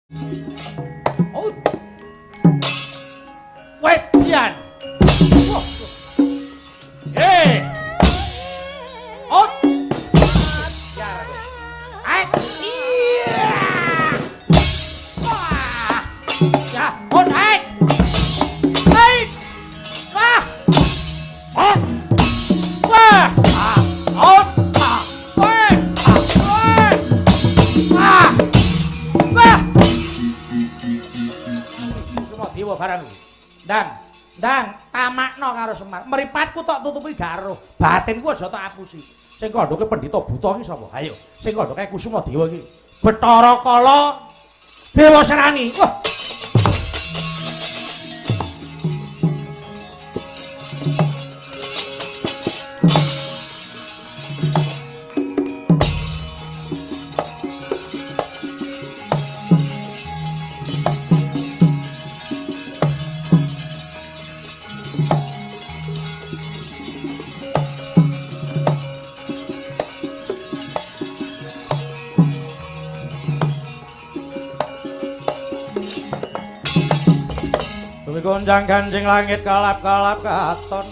Oh. Wedian. Eh. Oh. Ai. Iya. Wah. Ya, on ai. Ai. Wah. Oh. Wah. Ah. On. Ah. Wah. Ah. Wah. Wah. Semua dewa barang. Ndang, ndang tamakno karo Semar. Mripatku tok tutupi gak roh. Batinku aja tok apusi. Sing kandhake pendhita buta iki sapa? Ayo, sing kandhake Kusuma Dewa iki. Bathara Kala Dewa Serani. Wah. Gonjang ganjing langit kalap-kalap katon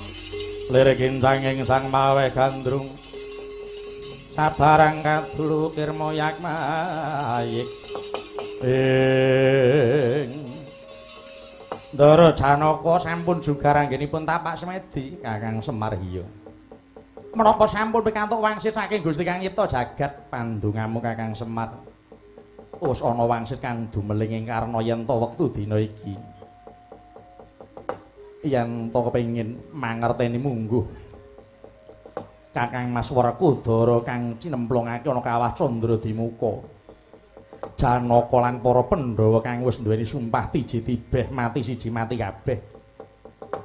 lirik kincang ing sang maweh gandrung sabarang kadulu kirma yak mayik ing Ndara Janaka sampun jugar anggenipun tapak semedi Kakang Semar hiya menapa sampun pikantuk wangsit saking Gusti Kang Nyipta jagat pandongamu Kakang Semar wis ana wangsit kang dumeling ing karna yen ta wektu dina iki yen to kepengin mangerteni mungguh Kakang Mas Werkudara kang cinemplungake ana kawah Candra Dimuka Janaka lan para Pandhawa kang wis duweni sumpah tiji tibeh mati siji mati kabeh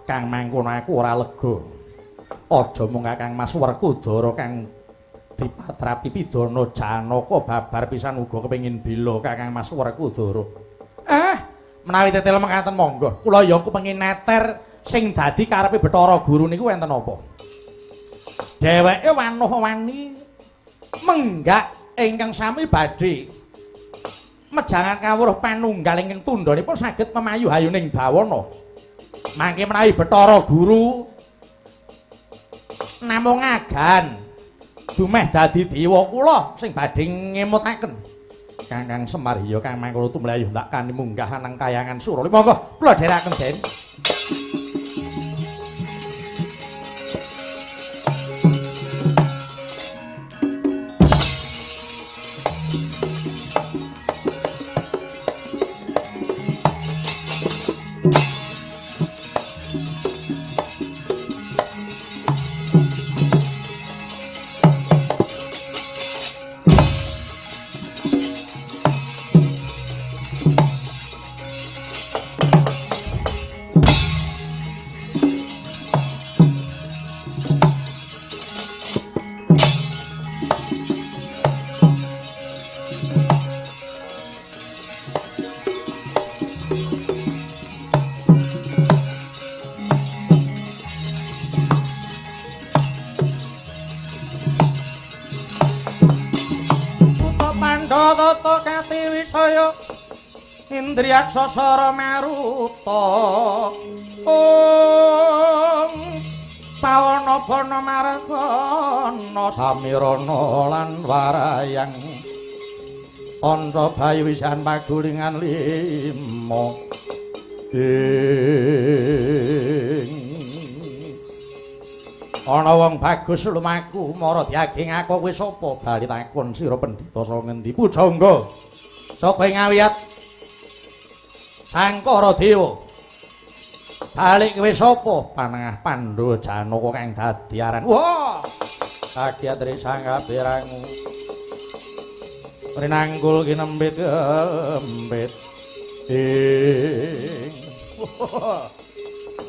kang mangkono aku ora lega aja mung Kakang Mas Werkudara kang dipatrapi pidana Janaka babar pisan uga kepengin bela Kakang Mas Werkudara. Menawi tetel mekaten monggo kula ya kepengin neter sing dadi karepe Bathara Guru niku wonten apa. Dheweke wanuh-wani menggak ingkang sami badhe mejangan kawruh panunggal ingkang tundhanipun saged memayu hayuning bawana. Mangke menawi Bathara Guru namung agan dumeh dadi dewa kula sing badhe ngemutaken Kakang Semar hiya kang mangkono tumlayu ndak kani munggah nang kayangan Surali. Monggo kula dherekaken Den. Indriyaksa sara maruta om pawana bana margana samirana lan warayang anca bayu wisan pagulingan lima ing ana wong bagus lumaku mara diaging aku kowe sapa bali takon sira pendhita saka ngendi pujangga saka ing awiyat Sangkara Dewa. Balik kowe sapa? Panengah Pandhawa Janaka kang dadi aran. Wah. Kagiat risang kabirangu. Rinanggul kinembit kembit. Ing.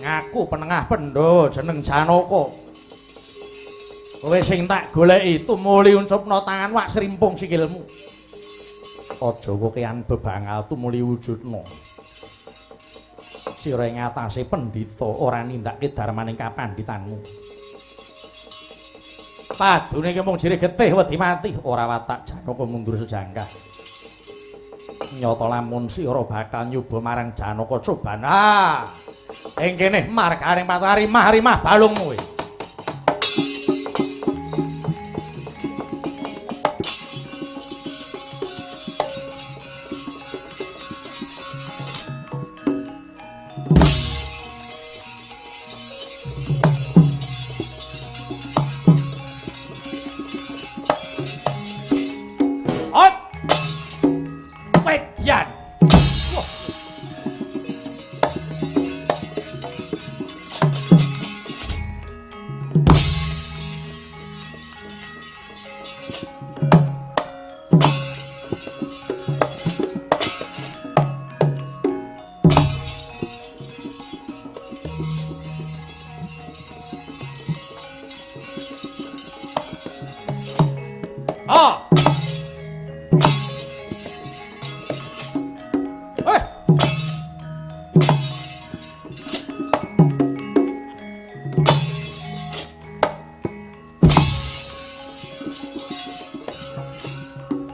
Ngaku penengah Pandhawa jeneng Janaka. Kowe sing tak goleki tumuli uncupna tangan wak srimpung sikilmu. Aja kokean bebangal tumuli wujudna. Sira ing atase pendhita ora nindakake darmaning kapandhitanmu. Padune ki mung jirih getih wedi mati, ora watak Janaka mundur sejangkah. Nyata lamun si ora bakal nyoba marang Janaka coban. Ah. Ing kene marganing patari rimah-rimah balungmu kowe.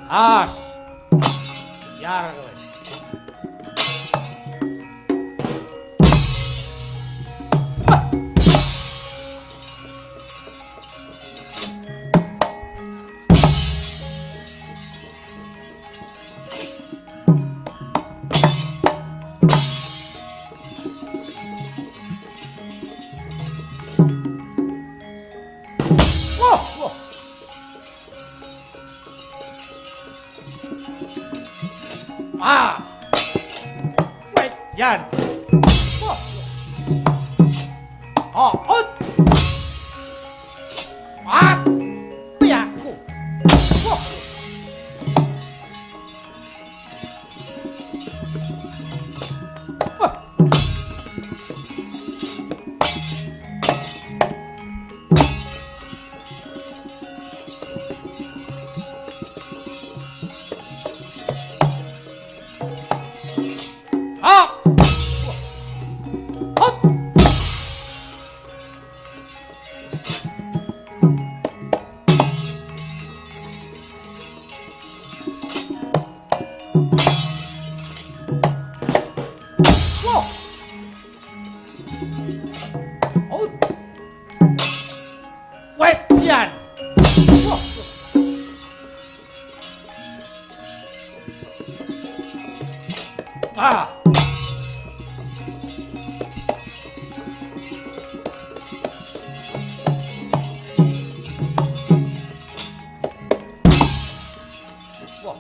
As. Biar kowe. Wah, wah. Ah. Wedyan. Wah. Oh, ut. Mati aku. Wah. Wah. Ah. Hop. Wah. Oh. Wedyan. Wah. Ah. Wah.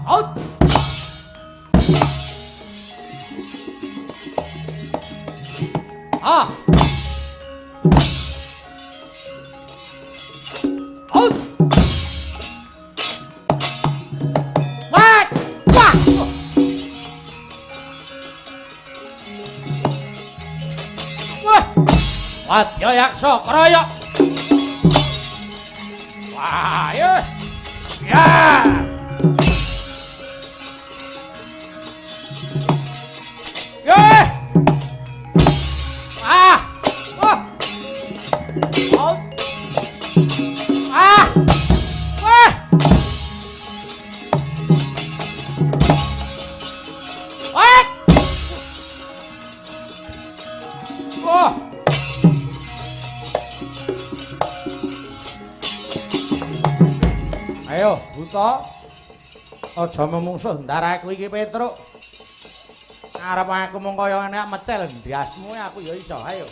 Out. Ah. Out. Wah. Wah. Wah. Wadya yaksa kroyok. Wah, ya. Ya. Ya. Ah. Wah. Out. Ah. Wah. Wah. Wah. Ayo, buta. Aja memungsuh ndar aku iki, Petruk. Arep aku mung kaya ngene mecel ndasmu aku ya iso. Ayo.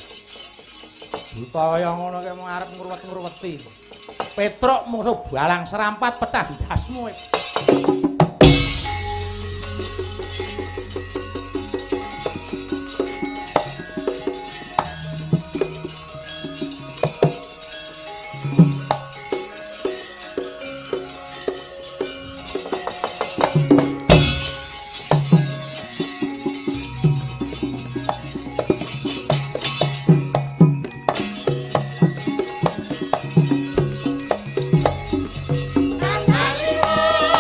Buta kaya ngono ki mung arep ngruwet-ngruweti. Petruk mungsuh balang serampat pecah ndasmu. Kaliwat.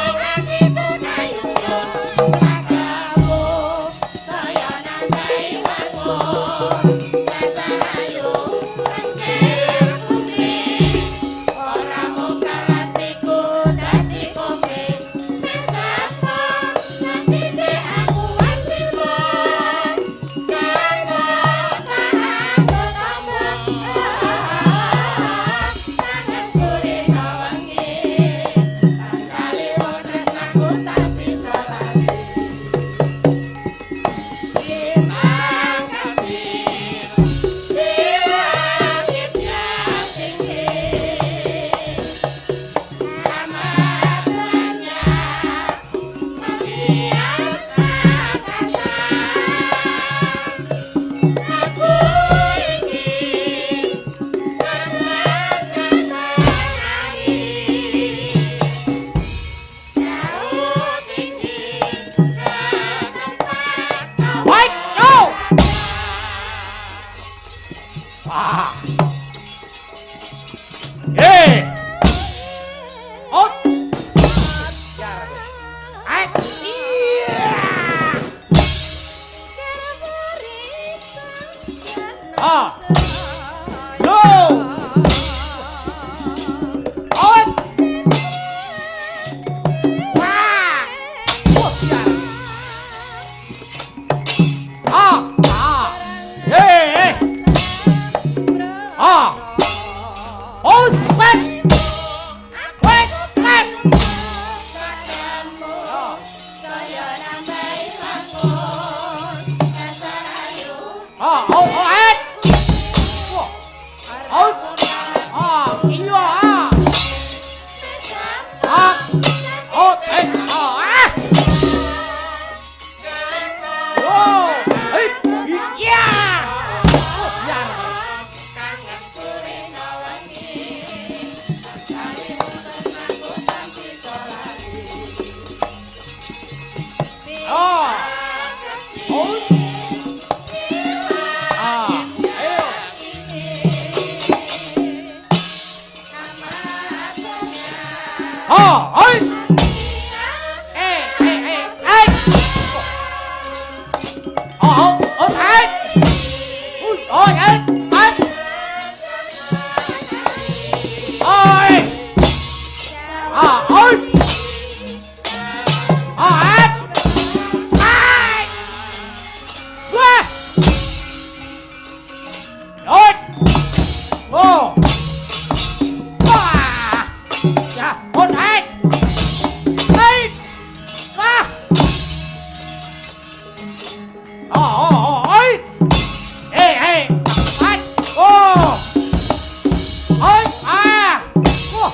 Oh, oh, eh. Oh. Ah, iya. Ah. Oh, eh. Ah. Oh. Eh. Iya. Oh, ya. Oh. Oh. Ah. Ayo. Oh, oi. Eh, eh, eh, eh. Oh, oh, oh, eh. Ui, ôi, eh, eh. Ôi. Ah, oi. Ah, eh. Ai. Wah. Ôi. Oh. Wah. Ya, ôn ai. Ê. Wah. Oh, oh, oh, ôi. Ê, ê. Ai. Oh. Ôi, à. Wah.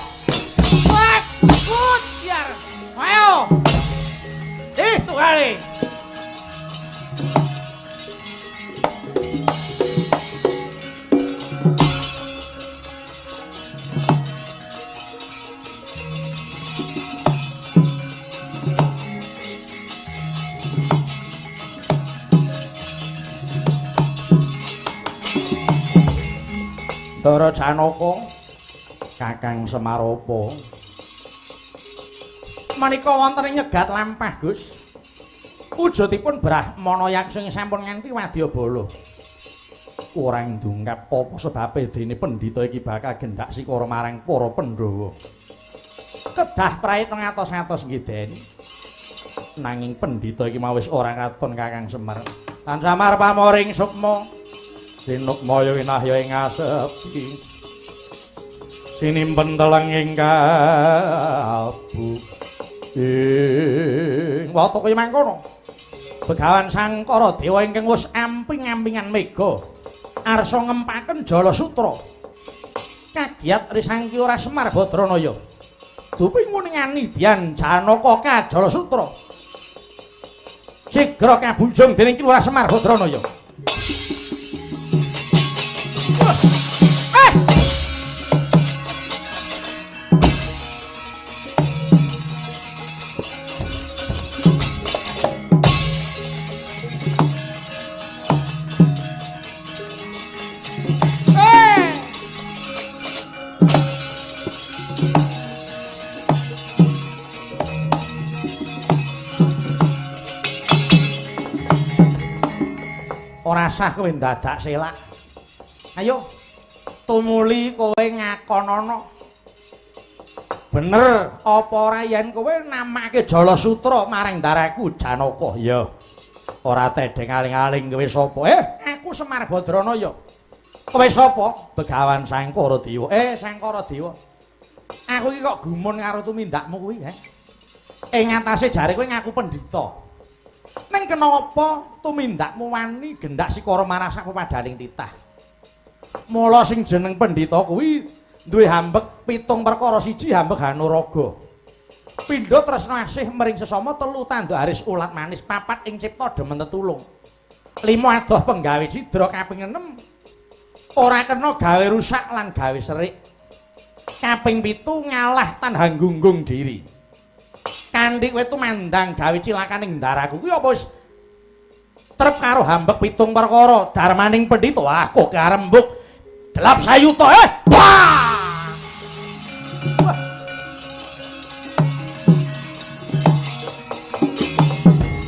Wah. Good. Biar. Ayo. Itu kali. Dara Janaka, Kakang Semaropa. Menika wonten ing nyegat lampah, Gus. Wujudipun Brahmana Yaksa ing sampun nganti wadyabala. Kurang dungkap apa sebabe dene pendhita iki bakal gendak sikara marang para Pandhawa. Kedah prayitna ngatos-atos nggih, Den. Nanging pendhita iki mau wis ora katon Kakang Semar. Tan samar pamoring sukma. Sinukmaya winahya ing asepi. Sinimpen teleng ing kalbu. Ing watu kaya mangkono. Begawan Sangkara Dewa ingkang wis amping-ampingan mega arsa ngempaken Jala Sutra. Kagiyat risangki ora Semar Badranaya. Dupi nguningani Dian Janaka ka Jala Sutra. Sigra kabunjung dening Ki Lurah Semar Badranaya. Eh! Eh! Ora sah kowe ndadak selak. Ayo tumuli kowe ngakonono. Bener apa ora yen kowe namake Jala Sutra marang ndaraku Janaka? Ya. Ora tedheng aling-aling kowe sapa? Aku Semar Badranaya. Kowe sapa? Begawan Sangkara Dewa. Sangkara Dewa. Aku iki kok gumun karo tumindakmu kuwi, he? Ing atase jare kowe ngaku pendhita. Ning kenapa tumindakmu wani gendak sikara marang sak pepadaning titah? Mula sing jeneng pendhita kuwi duwe hambek pitung perkara, siji hambek hanuraga. Pindha tresna asih mring sesama, telu tanduk haris ulat manis, papat ing cipta demen tetulung. Lima adoh penggawe cidra, kaping enem ora kena gawe rusak lan gawe serik. Kaping 7 ngalah tan hanggunggung diri. Kanthi kowe tumandang gawe cilakaning ndaraku kuwi apa wis trep karo hambek pitung perkara darmaning pendhita? Wah, kok karembuk gelap sayuta. Wah! Wah.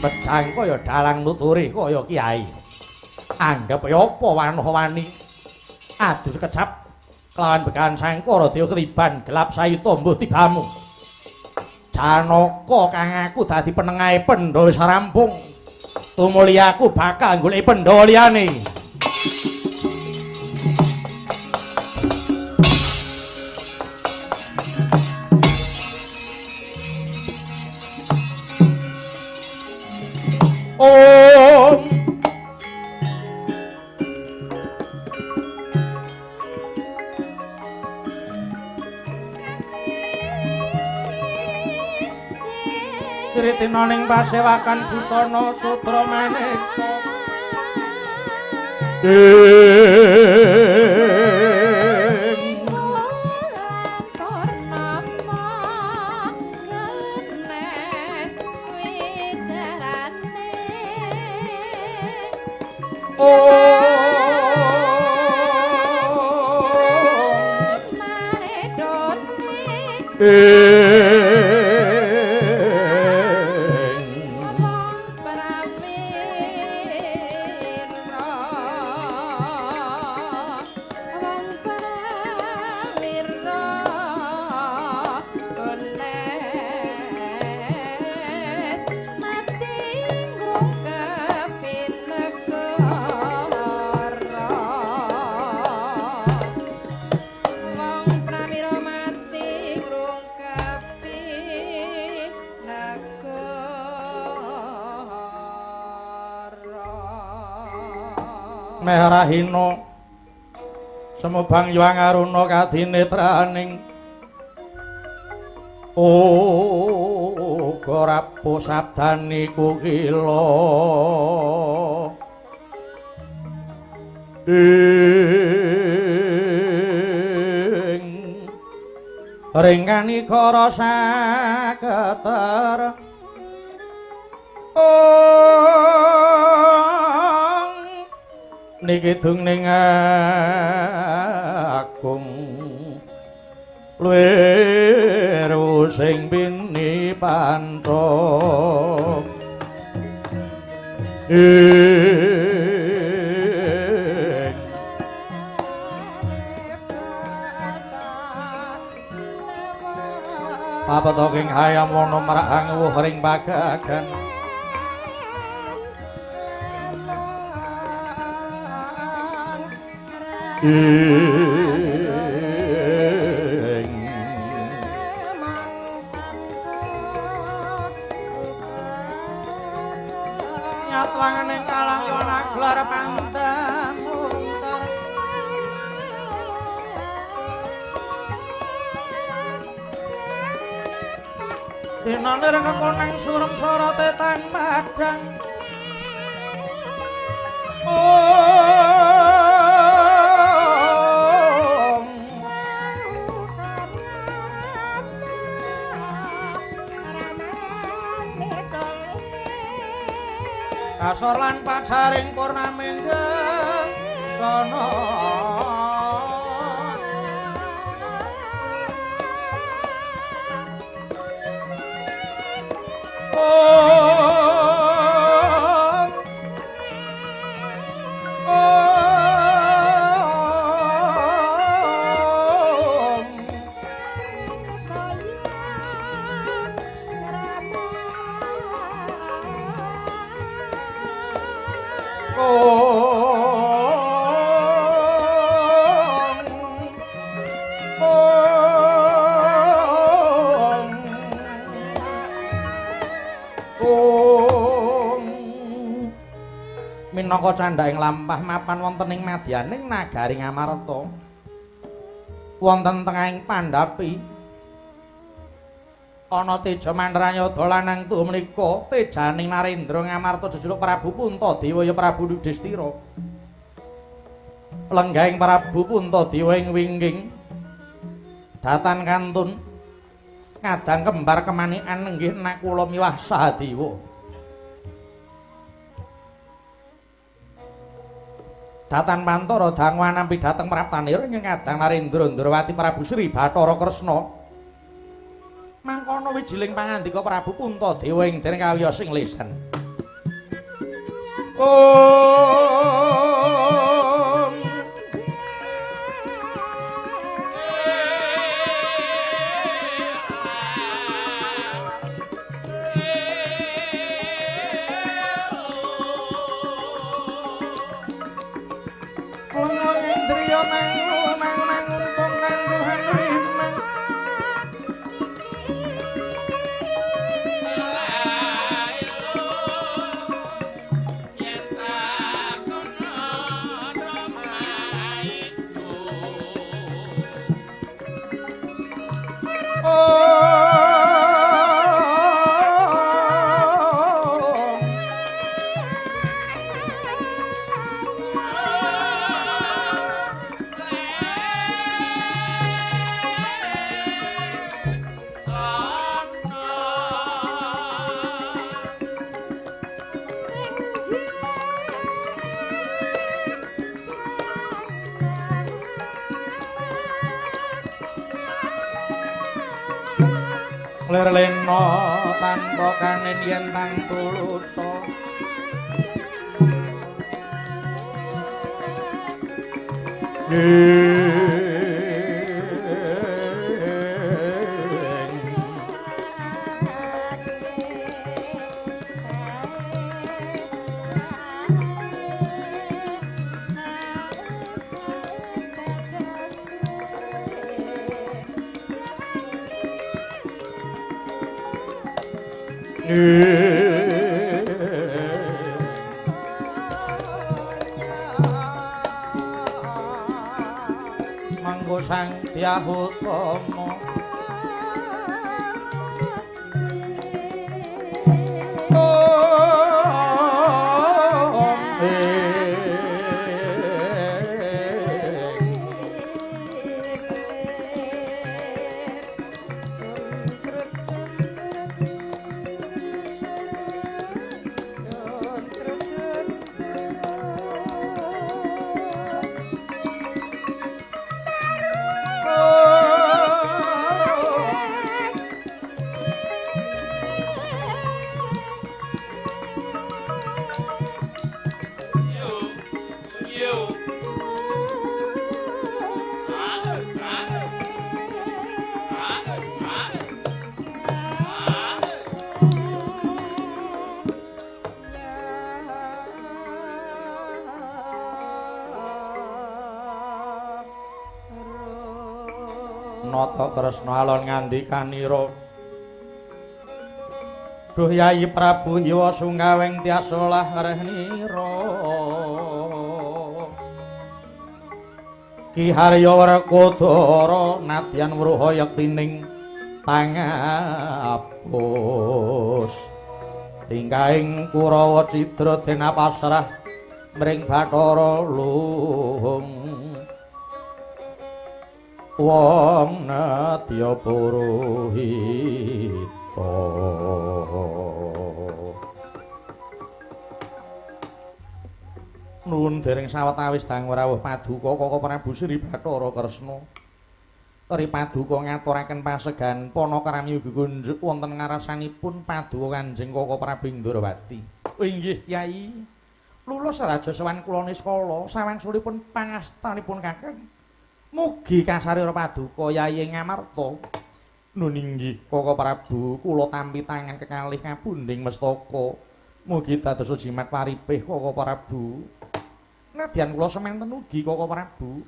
Pecang kaya dalang nuturi kaya kiai. Anggap ya apa wanoh-wani. Adu sekejap kelawan Begawan Sangkara Dewa ketiban gelap sayuta mbuh tibamu. Janaka kang aku dadi penengahe Pandhawa wis rampung. Tumuli aku bakal goleki Pandhawa liyane. Om Ana ning pasewakan busana sutra maneka. Mehrahina semubang yuang aruna kadinetraning uga rapuh sabdani kukila ing ringkanikara saketer niki dung ning agung luwih sing bini panto papetoking hayam wana marang wuh ring pagagan nyatlanganing kalang yona gelar pandan muncar dinane reng konang surem sorote tan padang. Kasor lan pacaring purnamengga kono minangka candhaking lampah mapan wonten ing madyaning nagari Ngamarta wonten tengahing pandhapi ana teja mandrayada lanang tuhu menika tejaning Narendra Ngamarta jejuluk Prabu Puntadewa ya Prabu Yudhistira. Lenggahing Prabu Puntadewa ing wingking datan kantun kadang kembar kemanikan nenggih Nakula miwah Sahadewa. Datan pantara dangu anampi dhateng praptanira ing kadang Narendra Ndrawati Prabu Sri Bathara Kresna. Mangkono wijiling pangandika Prabu Puntadewa ing dereng kawiyos ing lesan. Om Lir lena tanpa kanen yen tang tulusa. Manggo Sang Dyah Utama. Nata Kresna alon ngandikanira. Duh Yayi Prabu Hywa sungkawing tiasolah rehnira. Ki Harya Werkudara nadyan wruha yektining pangapus. Tingkahing Kurawa cidra den pasrah mring Bathara Luhung. Wong nadya puruhita. Nuwun dereng sawetawis dang rawuh paduka Kaka Prabu Sri Bathara Kresna. Ri paduka ngaturaken pasegan panakrami ugi kunjuk wonten ngarasanipun paduka Kanjeng Kaka Prabu Indrawati. Oh inggih Kyai. Lulus raja sowan kula niskala sawangsulipun pangastanipun Kakang. Mugi kasarira paduka Yayi Ngamarta. Nun inggih Kaka Prabu, kula tampi tangan kekalih kapundhing mestaka. Mugi dados jimat paripih Kaka Prabu. Nadyan kula semanten ugi Kaka Prabu.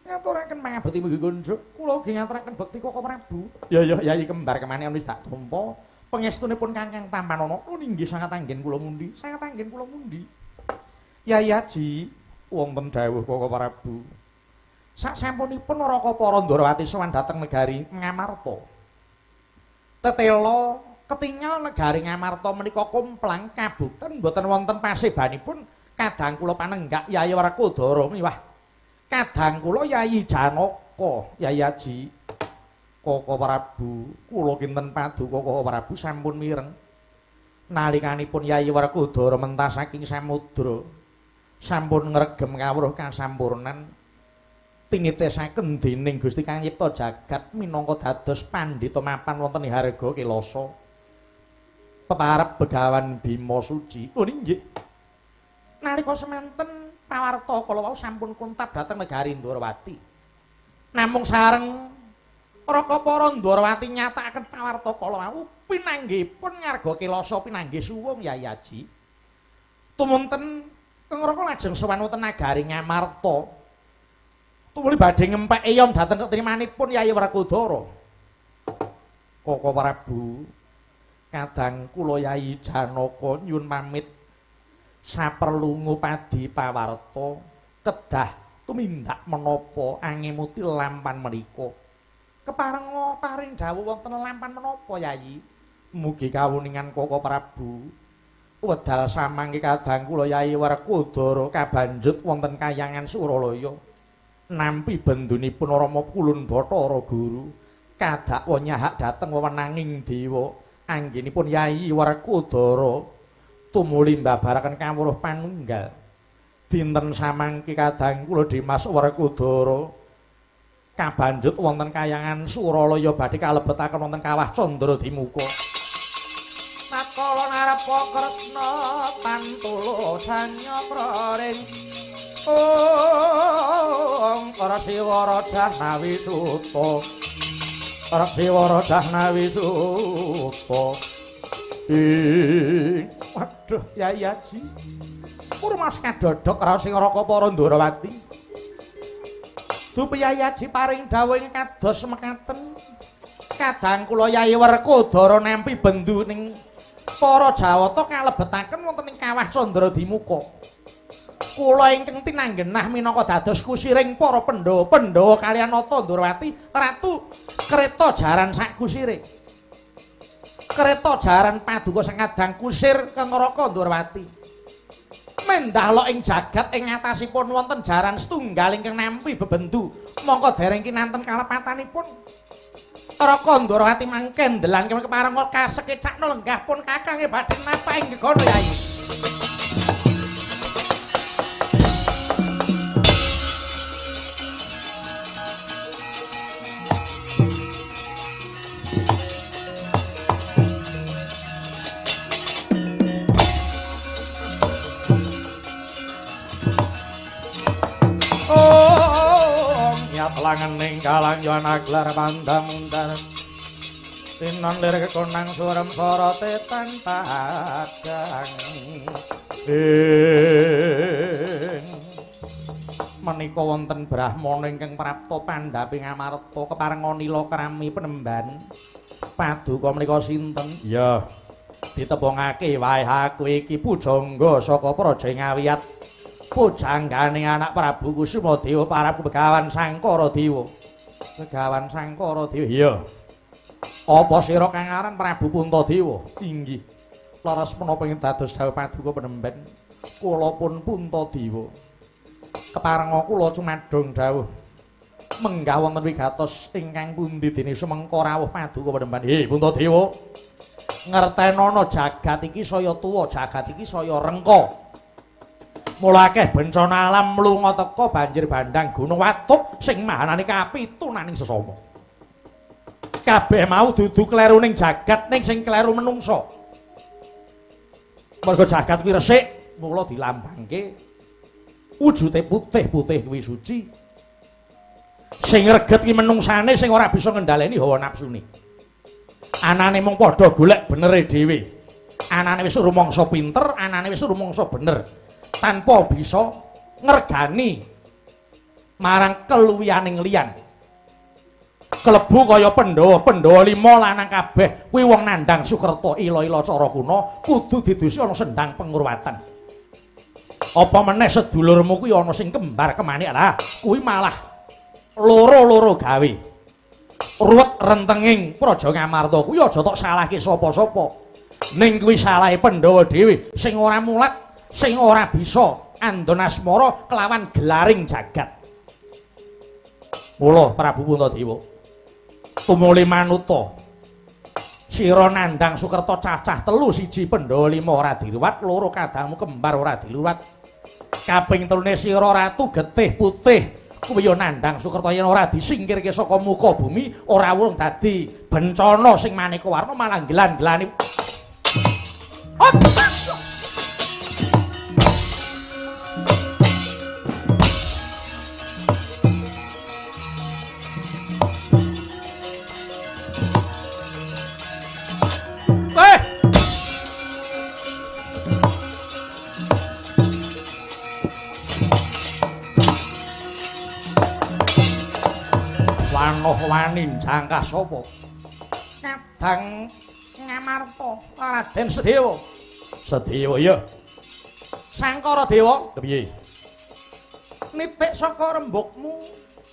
Ngaturaken pangabekti mugi kunjuk, kula ugi ngaturaken bekti Kaka Prabu. Ya ya Yayi kembar kemane wis tak tampa. Pangestunipun Kakang tampanana. Nun inggih sangat anggen kula mundi, sangat anggen kula mundi. Yayi Aji, wonten dawuh Kaka Prabu. Sasampunipun Raka para Ndrawati sowan dhateng negari Ngamarta. Tetela ketingal negari Ngamarta menika komplang kabukten mboten wonten pasebanipun kadang kula panenggak Yayi Werkudara miwah kadang kula Yayi Janaka. Yayi Aji, Kaka Prabu, kula kinten paduka Kaka Prabu sampun mireng nalikanipun Yayi Werkudara mentas saking samudra sampun ngregem kawruh kasampurnan tinitesaken dening Gusti Kang Nyipta jagat minangka dados pandhita mapan wonten ing Harga Kelasa peparep Begawan Bima Suci. Oh inggih. Nalika semanten pawarta kala wau sampun kuntap dhateng negari Ndrawati. Namung sareng Raka para Ndrawati nyatakaken pawarta kala wau pinanggihipun Ngarga Kelasa pinanggih suwung Yayi Aji. Tumunten Kang Raka lajeng sowan wonten nagari Ngamarta. Tumuli badhe ngempek eyom dhateng ketrimanipun Yayi Werkudara. Kaka Prabu, kadang kula Yayi Janaka nyuwun pamit saperlu ngupadi pawarta kedah tumindak menapa angemuti lampan menika. Keparenga paring dawuh wonten lampan menapa Yayi? Mugi kawuningan Kaka Prabu. Wedal samangke kadang kula Yayi Werkudara kabanjut wonten kayangan Suralaya. Nampi bendunipun Rama Kulun Bathara Guru kadakwa nyahak dhateng wewenanging dewa anggenipun Yayi Werkudara tumuli mbabaraken kawruh panunggal. Dinten samangke kadang kula Dimas Werkudara Kabanjut wonten kayangan Suralaya badhe kalebetaken wonten kawah Candradimuka. Tatkala narepa Kresna pantula sanyakra ring Ong Rasiwara Jahnawi Suta. Rasiwara Jahnawi Suta. Ing waduh Yai Aji. Kurmas kadodok raos ing Raka para Ndorowati. Dupi Yai Aji paring dawuh ing kados mekaten. Kadang kula Yai Werkudara nempi bendu ning para Jawata kalebetaken wonten ing kawah Candradimuka. Kula ingkang tinanggenah minangka dados kusiring para Pandhawa. Pandhawa kaliyan Nata Ndorowati ratu kreta jaran sak kusire. Kreta jaran paduka sing kadang kusir kang Raka Ndorowati. Mendah lok ing jagat ing atasipun wonten jaran setunggal ingkang nampi bebendu. Mongko dereng kinanten kalepatanipun. Raka Ndorowati mangken ndelan kepareng kasekecakno lenggah pun kakange badhe napa ing gegono Yai. Langening kalang yuan aglar pandamundar tinon lir kekonang surem sorote tanpa ing menika wonten brahmana ingkang prapta pandhapi ngamarta keparenga nila krami penemban paduka menika sinten? Ya ditebongake wae aku iki pujangga saka Praja Ngawiyat, pujanggane anak Prabu Kusumadewa Prabu Begawan Sangkara Dewa. Begawan Sangkara Dewa. Iya. Apa sira kang aran Prabu Puntadewa? Inggih. Leres menapa ing dados dawuh paduka penemben? Kula pun Puntadewa. Keparenga kula cumadong dawuh menggah wonten wigatos ingkang pundi dene sumengka rawuh paduka penemben. He Puntadewa, ngertenono jagat iki saya tuwa, jagat iki saya rengka. Mula akeh bencana alam lunga teka banjir bandang gunung watuk sing mahanane kapitu naning sesama. Kabeh mau dudu kleru ning jagat ning sing kleru menungsa. Mergo jagat kuwi resik, mula dilambangke wujute putih-putih kuwi suci. Sing reget ki menungsane sing ora bisa ngendhaleni hawa nafsune. Anane mung padha golek benere dhewe. Anane wis rumangsa pinter, anane wis rumangsa bener. Tanpa bisa ngregani marang keluwihaning liyan. Kelebu kaya Pandhawa, Pandhawa lima lanang kabeh kuwi wong nandhang sukerta ila-ila cara kuna kudu didusi ana sendang pengurwatan. Apa meneh sedulurmu kuwi ana sing kembar kemanik lah, kuwi malah loro-loro gawe. Ruwet rentenging Praja Ngamarta kuwi aja tok salahke sapa-sapa. Ning kuwi salahe Pandhawa dhewe sing ora mulat, sing ora bisa andon asmara kelawan gelaring jagat. Mula Prabu Puntadewa tumuli manuta sira nandhang sukerta cacah telu, siji Pandhawa lima ora diruwat, loro kadangmu kembar ora diruwat, kaping telune sira ratu getih putih kuwi ya nandhang sukerta yen ora disingkirke saka muka bumi ora wurung dadi bencana sing maneka warna malah gelan-gelani. Wani jangkah sapa? Kadang Ngamarta Raden Sedewa. Sedewa ya. Sangkara Dewa, kepiye? Nitik saka rembugmu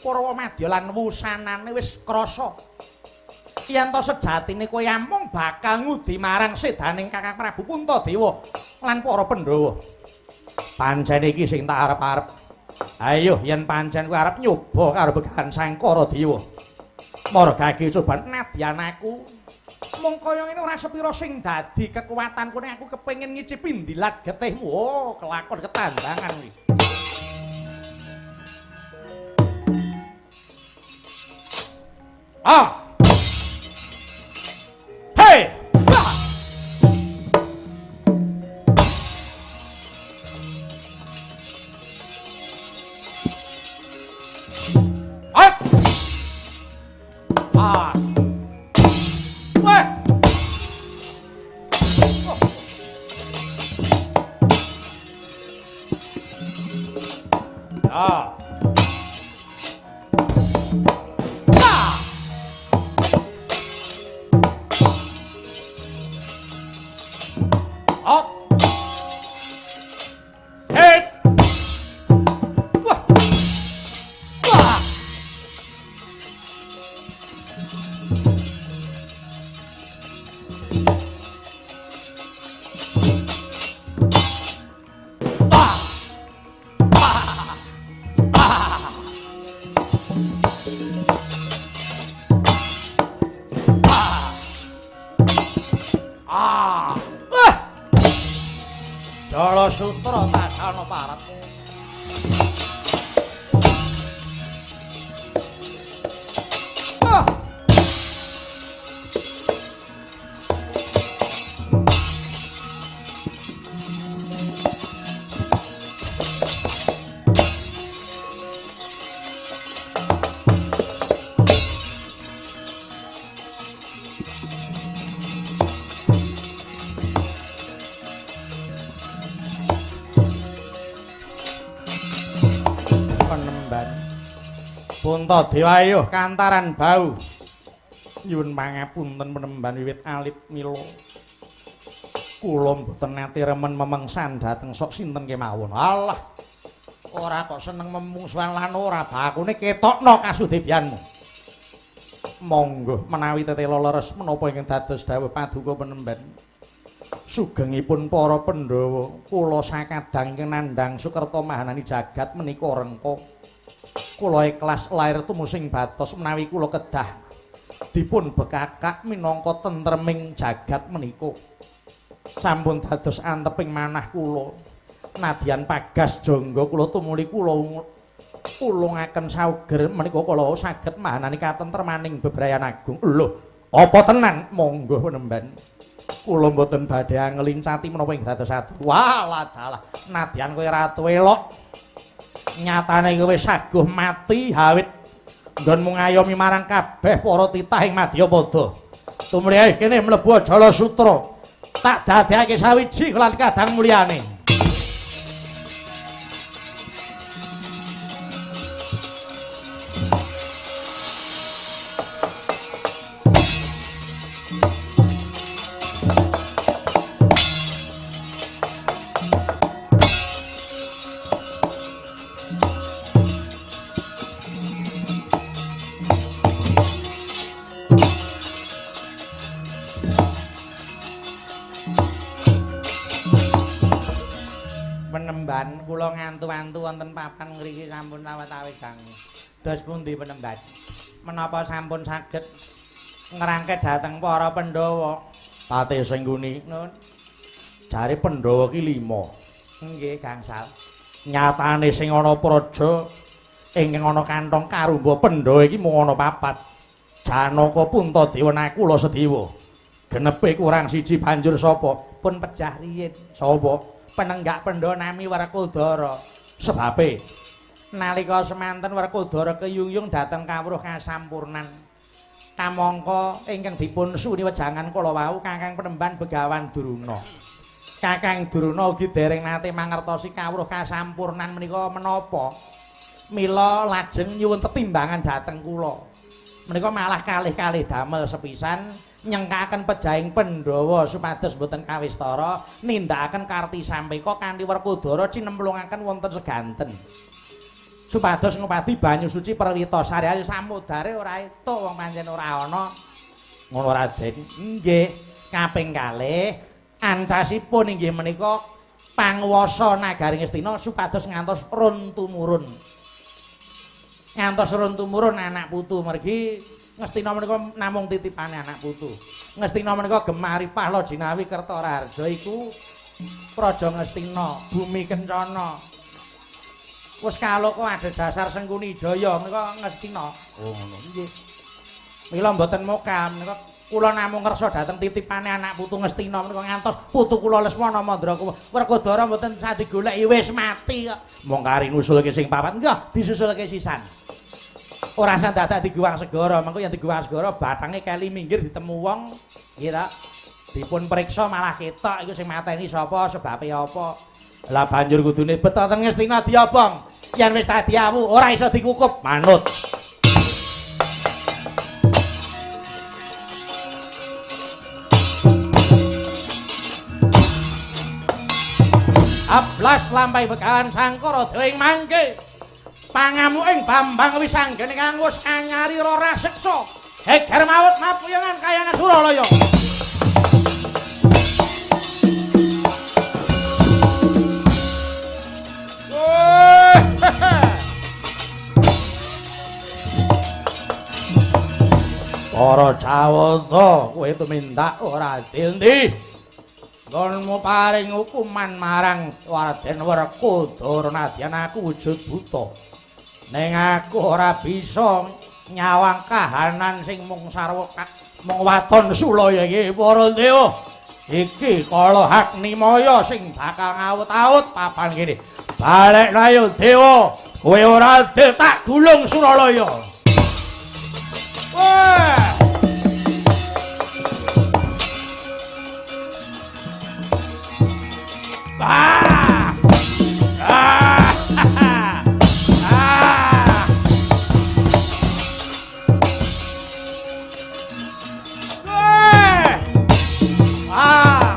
Purwa Madya lan wusanane wis krasa. Yen to sejatine kowe amung bakal ngudi marang sedaning Kakang Prabu Puntadewa lan para Pandhawa. Pancen iki sing tak arep-arep. Ayo yen pancen kowe arep nyoba karo Begawan Sangkara Dewa. Margake coban nadyan aku mung kaya ngene ora sepira sing dadi kekuatanku nek aku kepengin ngicipi ndilat getihmu. Oh, kelakon ketandangan kuwi. Ah. Hei. Ah. Ah. Weh. Ah. Ah. Ah. Hey. Wah. Wah. Ah. Ah. Ah. Jala Sutra tasana parat. Ah. Penemban Puntadewa kantaran bau. Nyuwun pangapunten penemban wiwit alit mila kula mboten nate remen memengsan dhateng sok sinten kemawon. Alah, ora kok seneng memungsuhan lan ora bakune ketokno kasudebyanmu. Monggo menawi tetela leres menapa ingkang dados dawuh paduka penemban. Sugengipun para Pandhawa, kula sakadang ingkang nandhang sukerta mahanani jagat menika rengka. Kula ikhlas lair tumusing batos menawi kula kedah dipun bekakak minangka tentreming jagat menika. Sampun dados anteping manah kula. Nadyan pagas jangga kula tumuli kula ulungaken sauger menika kula saged mahanani katentremaning bebrayan agung. Lho, apa tenan? Monggo penemban. Kula mboten badhe ngelincati menapa ing dados adu. Walah dalah, nadyan kowe ratu elok. Nyatane kowe saguh mati hawit nggonmu ngayomi marang kabeh para titah ing Madyapada. Tumrih kene mlebu Jala Sutra. Tak dadekake sawiji lan kadang mulyane. Penemban kula ngantu-antu wonten papan ngriki sampun sawetawis dangu. Dos pundi penemban? Menapa sampun saged ngrangke dhateng para Pandhawa? Pate Sengguni, nun. Jare Pandhawa ki 5. Nggih, gangsal. Nyatane sing ana praja ingkang ana kantong karumba Pandhawa iki mung ana 4. Janaka, Puntadewa, Nakula, Sedewa. Genepe kurang siji banjur sapa? Pun pejah riyin. Sapa? Penenggak Pandhawa nami Werkudara. Sebabe nalika semanten Werkudara keyungyung dhateng kawruh kasampurnan. Kamangka ingkang dipun suni wejangan kala wau Kakang Penemban Begawan Durna. Kakang Durna ugi dereng nate mangertosi kawruh kasampurnan menika menapa. Mila lajeng nyuwun tetimbangan dhateng kula. Menika malah kalih-kalih damel sepisan nyengkaken pejahing Pandhawa supados boten kawistara nindakaken karti sampeka kanthi Werkudara cinemplungaken wonten seganten supados ngupadi banyu suci Perwita Sari. Samudare ora entuk wong pancen ora ana ngono Raden. Nggih, kaping kalih ancasipun inggih menika panguwasa nagari Ngastina supados ngantos run tumurun. Ngantos run tumurun anak putu mergi Ngastina menika namung titipane anak putu. Ngastina menika gemari Pahla Jinawi Kertaraharja iku Praja Ngastina, bumi kencana. Wis kaloka adhedhasar Sengkuni Jaya menika Ngastina. Oh ngono. Nggih. Mila mboten mokal menika kula namung ngersa dhateng titipane anak putu Ngastina menika ngantos putu kula Lesmana Mandraka. Werkudara mboten sah digoleki wis mati kok. Mong kari nusulke sing papat nggih disusulke sisan. Ora sah dadak diguwang segara, mengko yen diguwang segara bathange keli minggir ditemu wong nggih ta. Dipun priksa malah ketok iku sing mateni sapa, sebabe apa. Lah banjur kudune beto teng Ngastina diobong. Yen wis dadi awu ora iso dikukup, manut. Ablas lampahi Begawan Sangkara dewa ing mangke. Pangamuking Bambang Wisanggeni kang wis anyari ora seksa. Geger maut mapuyangan kayangan Suralaya. Para Jawata kowe tumindak ora dindi. Nggonmu paring hukuman marang Raden Werkudara nadyan aku wujud buta. Ning aku ora bisa nyawang kahanan sing mung sarwa mung waton sulaya iki para dewa. Iki kala Agnimaya sing bakal ngawut-awut papan kene. Balekna ayo dewa, kowe ora adil tak gulung Suralaya. Wah! Ah! Ah! Ah! Ah! Ah!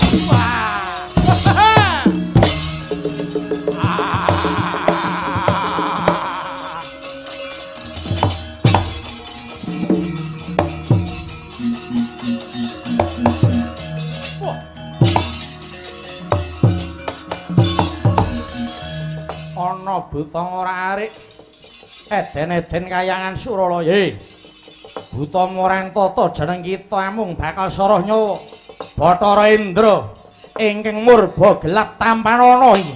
Ana buta ora arik eden-eden kayangan Suralaya. Buta marang tata jeneng kita amung bakal soroh nyawa Bathara Indra ingkang murba gelap tampanana iki.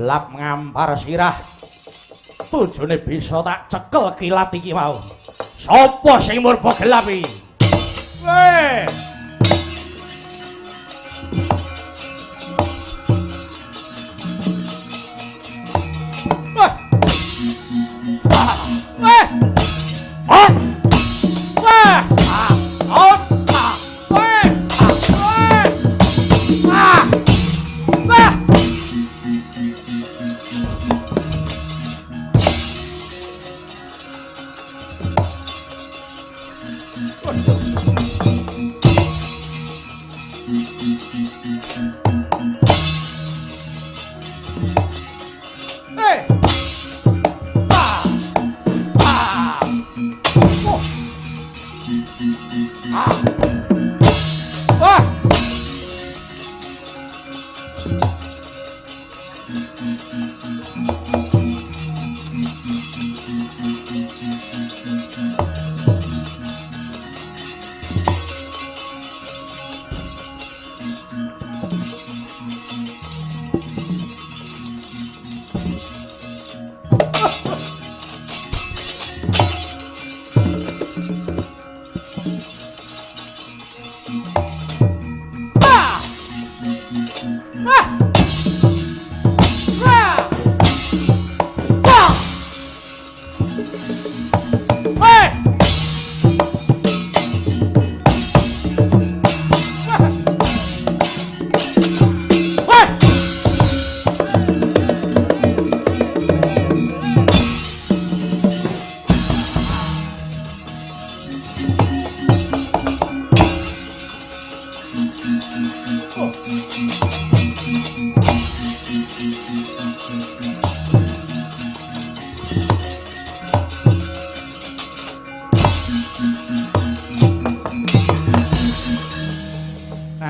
Gelap ngampar sirah tujune bisa tak cekel kilat iki mau. Sapa sing murba gelap iki? Weh! Wah! Weh! Ah! Wah! Ah! Ah! Weh! Weh! Ah! Wah! Hey! Ah! Ah! Oh! Ah! Wah!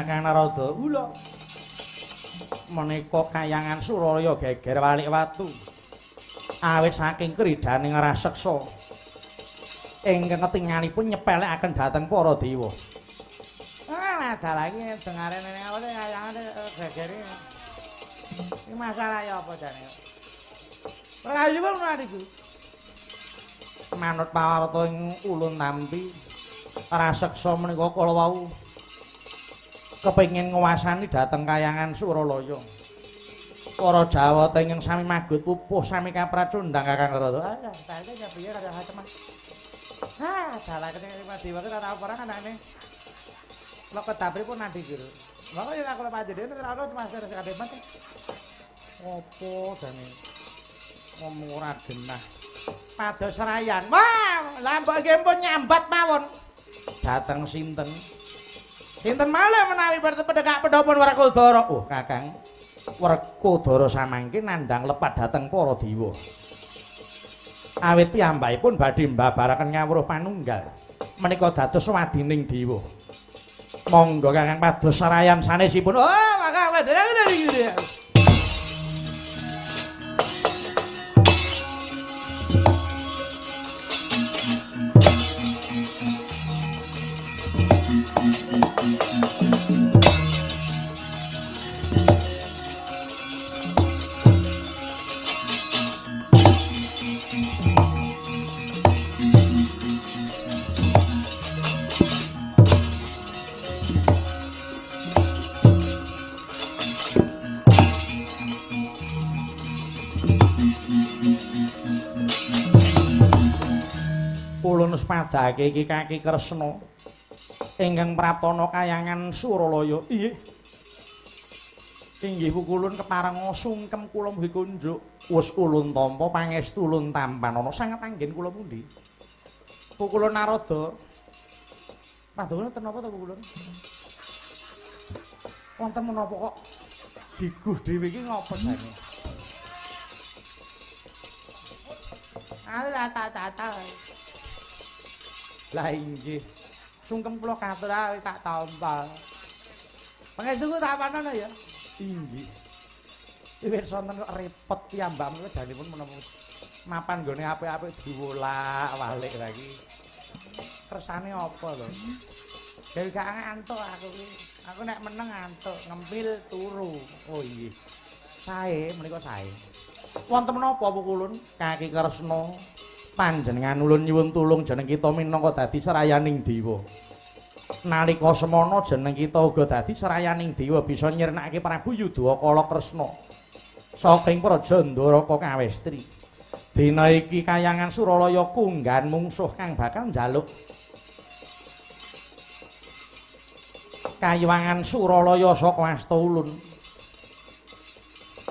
Kakang Narada, ula menika kayangan Suralaya geger walik watu. Awit saking kridhaning raseksa ingkang ketingalipun nyepelekaken dhateng para dewa. Ah, dalah iki dengare nene awake kayangan geger iki. Iki masalah ya apa jane? Prayu pun niku. Manut pawarta ing ulun tampi raseksa menika kala wau kepengin nguwasani dhateng kayangan Suralaya. Para Jawata ingkang sami magut pupuh sami kapracundhang Kakang Narada. Ah, saiki ya piye karo teman. Ah, dalah kene Mas Dewa ki ora tau ora anane. Lho kedapripun nandi jero. Monggo yen aku panjenengan ora ono cuma sing kademan. Opo jane? Ngomong ora genah. Pados serayan. Wah, lha mbok nggih pun nyambat mawon. Dateng sinten? Sinten malih menawi pedhekak pedhopun Werkudara. Oh, Kakang. Werkudara samangke nandhang lepat dhateng para dewa. Awit piyambakipun badhe mbabaraken ngawruh panunggal. Menika dados wadining dewa. Monggo Kakang pados serayan sanesipun. Oh, maka padha. Padake iki Kaki Kresna ingkang praptana kayangan Suralaya. Inggih. Inggih pukulun keparenga sungkem kula mugi kunjuk. Wus ulun tampa pangestu ulun tampanana sanget anggen kula pundi? Pukulun Narada. Paduka wonten napa to pukulun? Wonten menapa kok giguh dhewe iki ngopo jane? Alah tak. Lah inggih. Sungkem kula katur tak tampa. Pangestuku tampanana ya. Inggih. Wiwit sonten kok repot piyambak menika janipun menapa mapan nggone apik-apik diwolak-walik lagi. Kersane apa lho? Gawe gak ngantuk aku iki. Aku nek meneng ngantuk, ngempil turu. Oh inggih. Sae menika sae. Wonten menapa pukulun Kaki Kresna? Panjenengan ulun nyuwun tulung jeneng kita minangka dadi serayaning dewa. Nalika semana jeneng kita uga dadi serayaning dewa bisa nyirnakake Prabu Yudhakala Kresna saking Praja Ndoraka Kawestri. Dina iki kayangan Suralaya kunggan mungsuh kang bakal njaluk kayuwangan Suralaya saka asta ulun.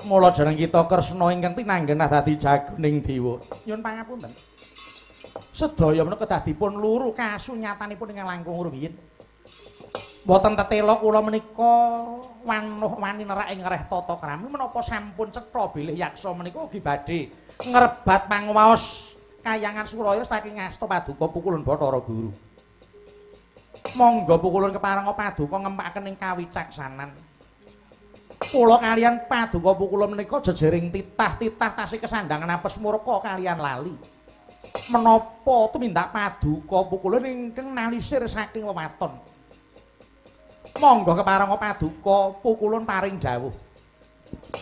Mula jeneng kita Kresna ingkang tinanggenah dadi jagoning dewa. Nyuwun pangapunten. Sedaya menika kedah dipun luru kasunyatanipun ingkang langkung rumiyin. Mboten tetela kula menika wanuh wani nerak ing reh tata krami menapa sampun cetha bilih yaksa menika ugi badhe ngrebat panguwaos kayangan Suralaya saking asta paduka pukulun Bathara Guru. Monggo pukulun keparenga paduka ngempakaken ing kawicaksanan. Kula kalian paduka pukulun menika jejering titah-titah tasih kesandhangan apes murka kalian lali. Menapa tumindak paduka pukulun ingkang nalisir saking wewaton. Monggo keparenga paduka pukulun paring dawuh.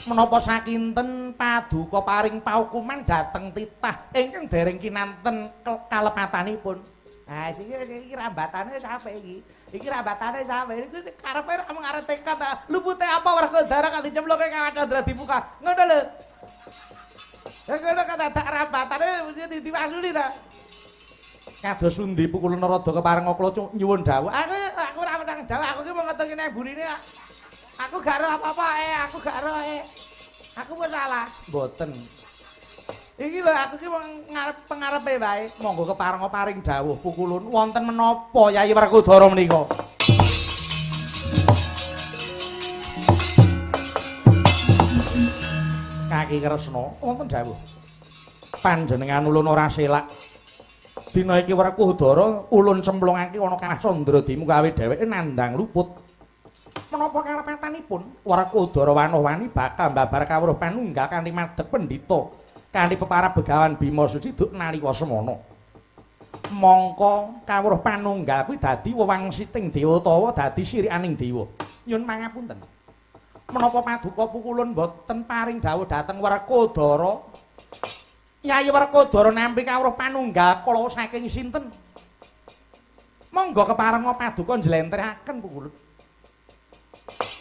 Menapa sakinten paduka paring paukuman dhateng titah ingkang dereng kinanten kalepatanipun. Ha iki rambatane sampe iki. Iki rambatane sampe iki karepe ra mung arep tekad ta. Lupute apa Werkudara kok dicemplungke kawat Candra dibuka. Ngono lho. Ya ngono kok dadak rambatane mesti diwasuli ta. Kados pundi pukulun Narada keparenga kula nyuwun dawuh. Aku ora menang dawuh, aku ki mung ngetokne nang burine. Aku gak ero apa-apa, aku gak ero. Aku wis salah. Mboten. Iki lho aku ki wong ngarep pengarepe wae. Monggo keparenga paring dawuh pukulun wonten menapa Yayi Werkudara menika. Kaki Kresna wonten dawuh. Panjenengan ulun ora selak. Dina iki Werkudara ulun cemplungake ana Kawah Candra Dimuka awit dheweke nandhang luput. Menapa kalepatanipun Werkudara Wanowani bakal mbabar kawruh panunggal kanthi madeg pendhita kanthi peparab Begawan Bima Suci duk nalika semana. Mongko kawruh panunggal kuwi dadi wewangsiting dewa utawa dadi sirikaning dewa. Nyuwun pangapunten. Menapa paduka pukulun boten paring dawuh dhateng Werkudara? Yayi Werkudara nampi kawruh panunggal kala saking sinten? Monggo keparenga paduka njlentrehaken pukulun.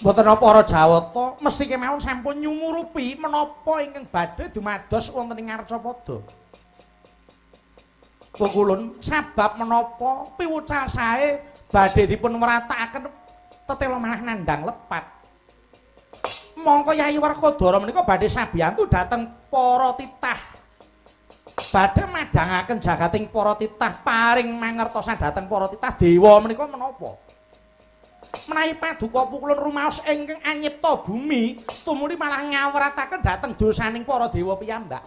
Mboten para Jawata mesti kemawon sampun nyumurupi menapa ingkang badhe dumados wonten ing Ngarcapada. Pukulun sabab menapa piwucal sae badhe dipun wratakaken tetela malah nandhang lepat. Mongko Yayi Werkudara menika badhe sabiyantu dhateng para titah. Badhe madhangaken jagating para titah paring mangertosan dhateng para titah dewa menika menapa? Menawi paduka pukulun rumaos ingkang anyipta bumi tumuli malah ngawrataken dhateng dosaning para dewa piyambak.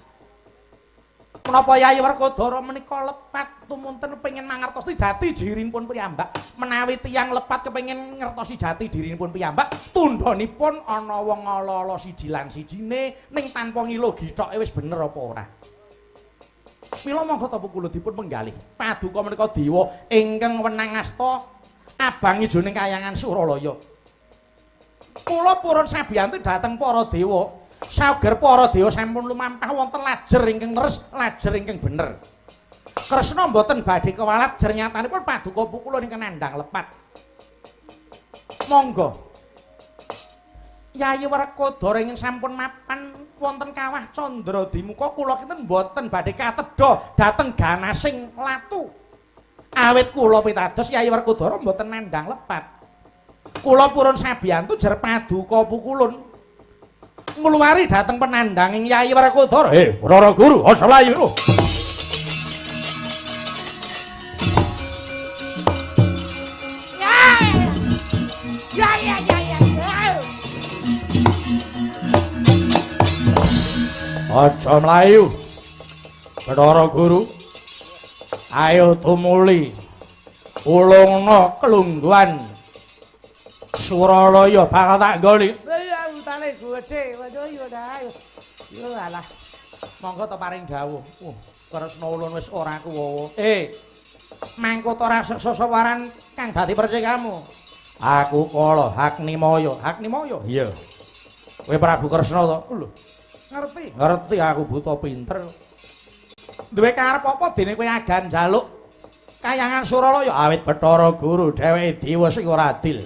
Menapa Yayi Werkudara menika lepat tumunten pengin mangertosi jati dirinipun piyambak? Menawi tiyang lepat kepengin ngertosi jati dirinipun piyambak, tundhonipun ana wong ala-ala siji lan sijine ning tanpa ngilo githoke wis bener apa ora. Mila monggo ta pukulun dipun penggalih. Paduka menika dewa ingkang wenang asta abang ijoning kayangan Suralaya. Kula purun sabiyantu dhateng para dewa. Sauger para dewa sampun lumampah wonten lajer ingkang leres, lajer ingkang bener. Kresna mboten badhe kewalat jer nyatanipun paduka pukulun ingkang nandhang lepat. Monggo. Yayi Werkudara ingkang sampun mapan wonten kawah Candra Dimuka kula kinten mboten badhe katedha dhateng ganasing latu. Awit kula pitados Yayi Werkudara mboten nandhang lepat. Kula purun sabiyantu jer paduka pukulun ngluwari dhateng penandhanging Yayi Werkudara. Hei, Bathara Guru, aja mlayu. Ya ya ya ya. Aja mlayu. Bathara Guru. Ayo tumuli ulungna kelungguhan Suralaya bakal tak nggoni. Iya utane gedhe, waduh yo dah. Yo alah. Monggo to paring dawuh. Kresna ulun wis ora kuwawa. Mangko ta ora sesawaran kang dadi percikamu. Aku kala Haknimaya. Haknimaya? Iya. Kowe Prabu Kresna to? Lho. Ngerti? Ngerti aku buta pinter. Duwe karep apa dene kowe agan njaluk kayangan Suralaya? Awit Bathara Guru dheweke dewa sing ora adil.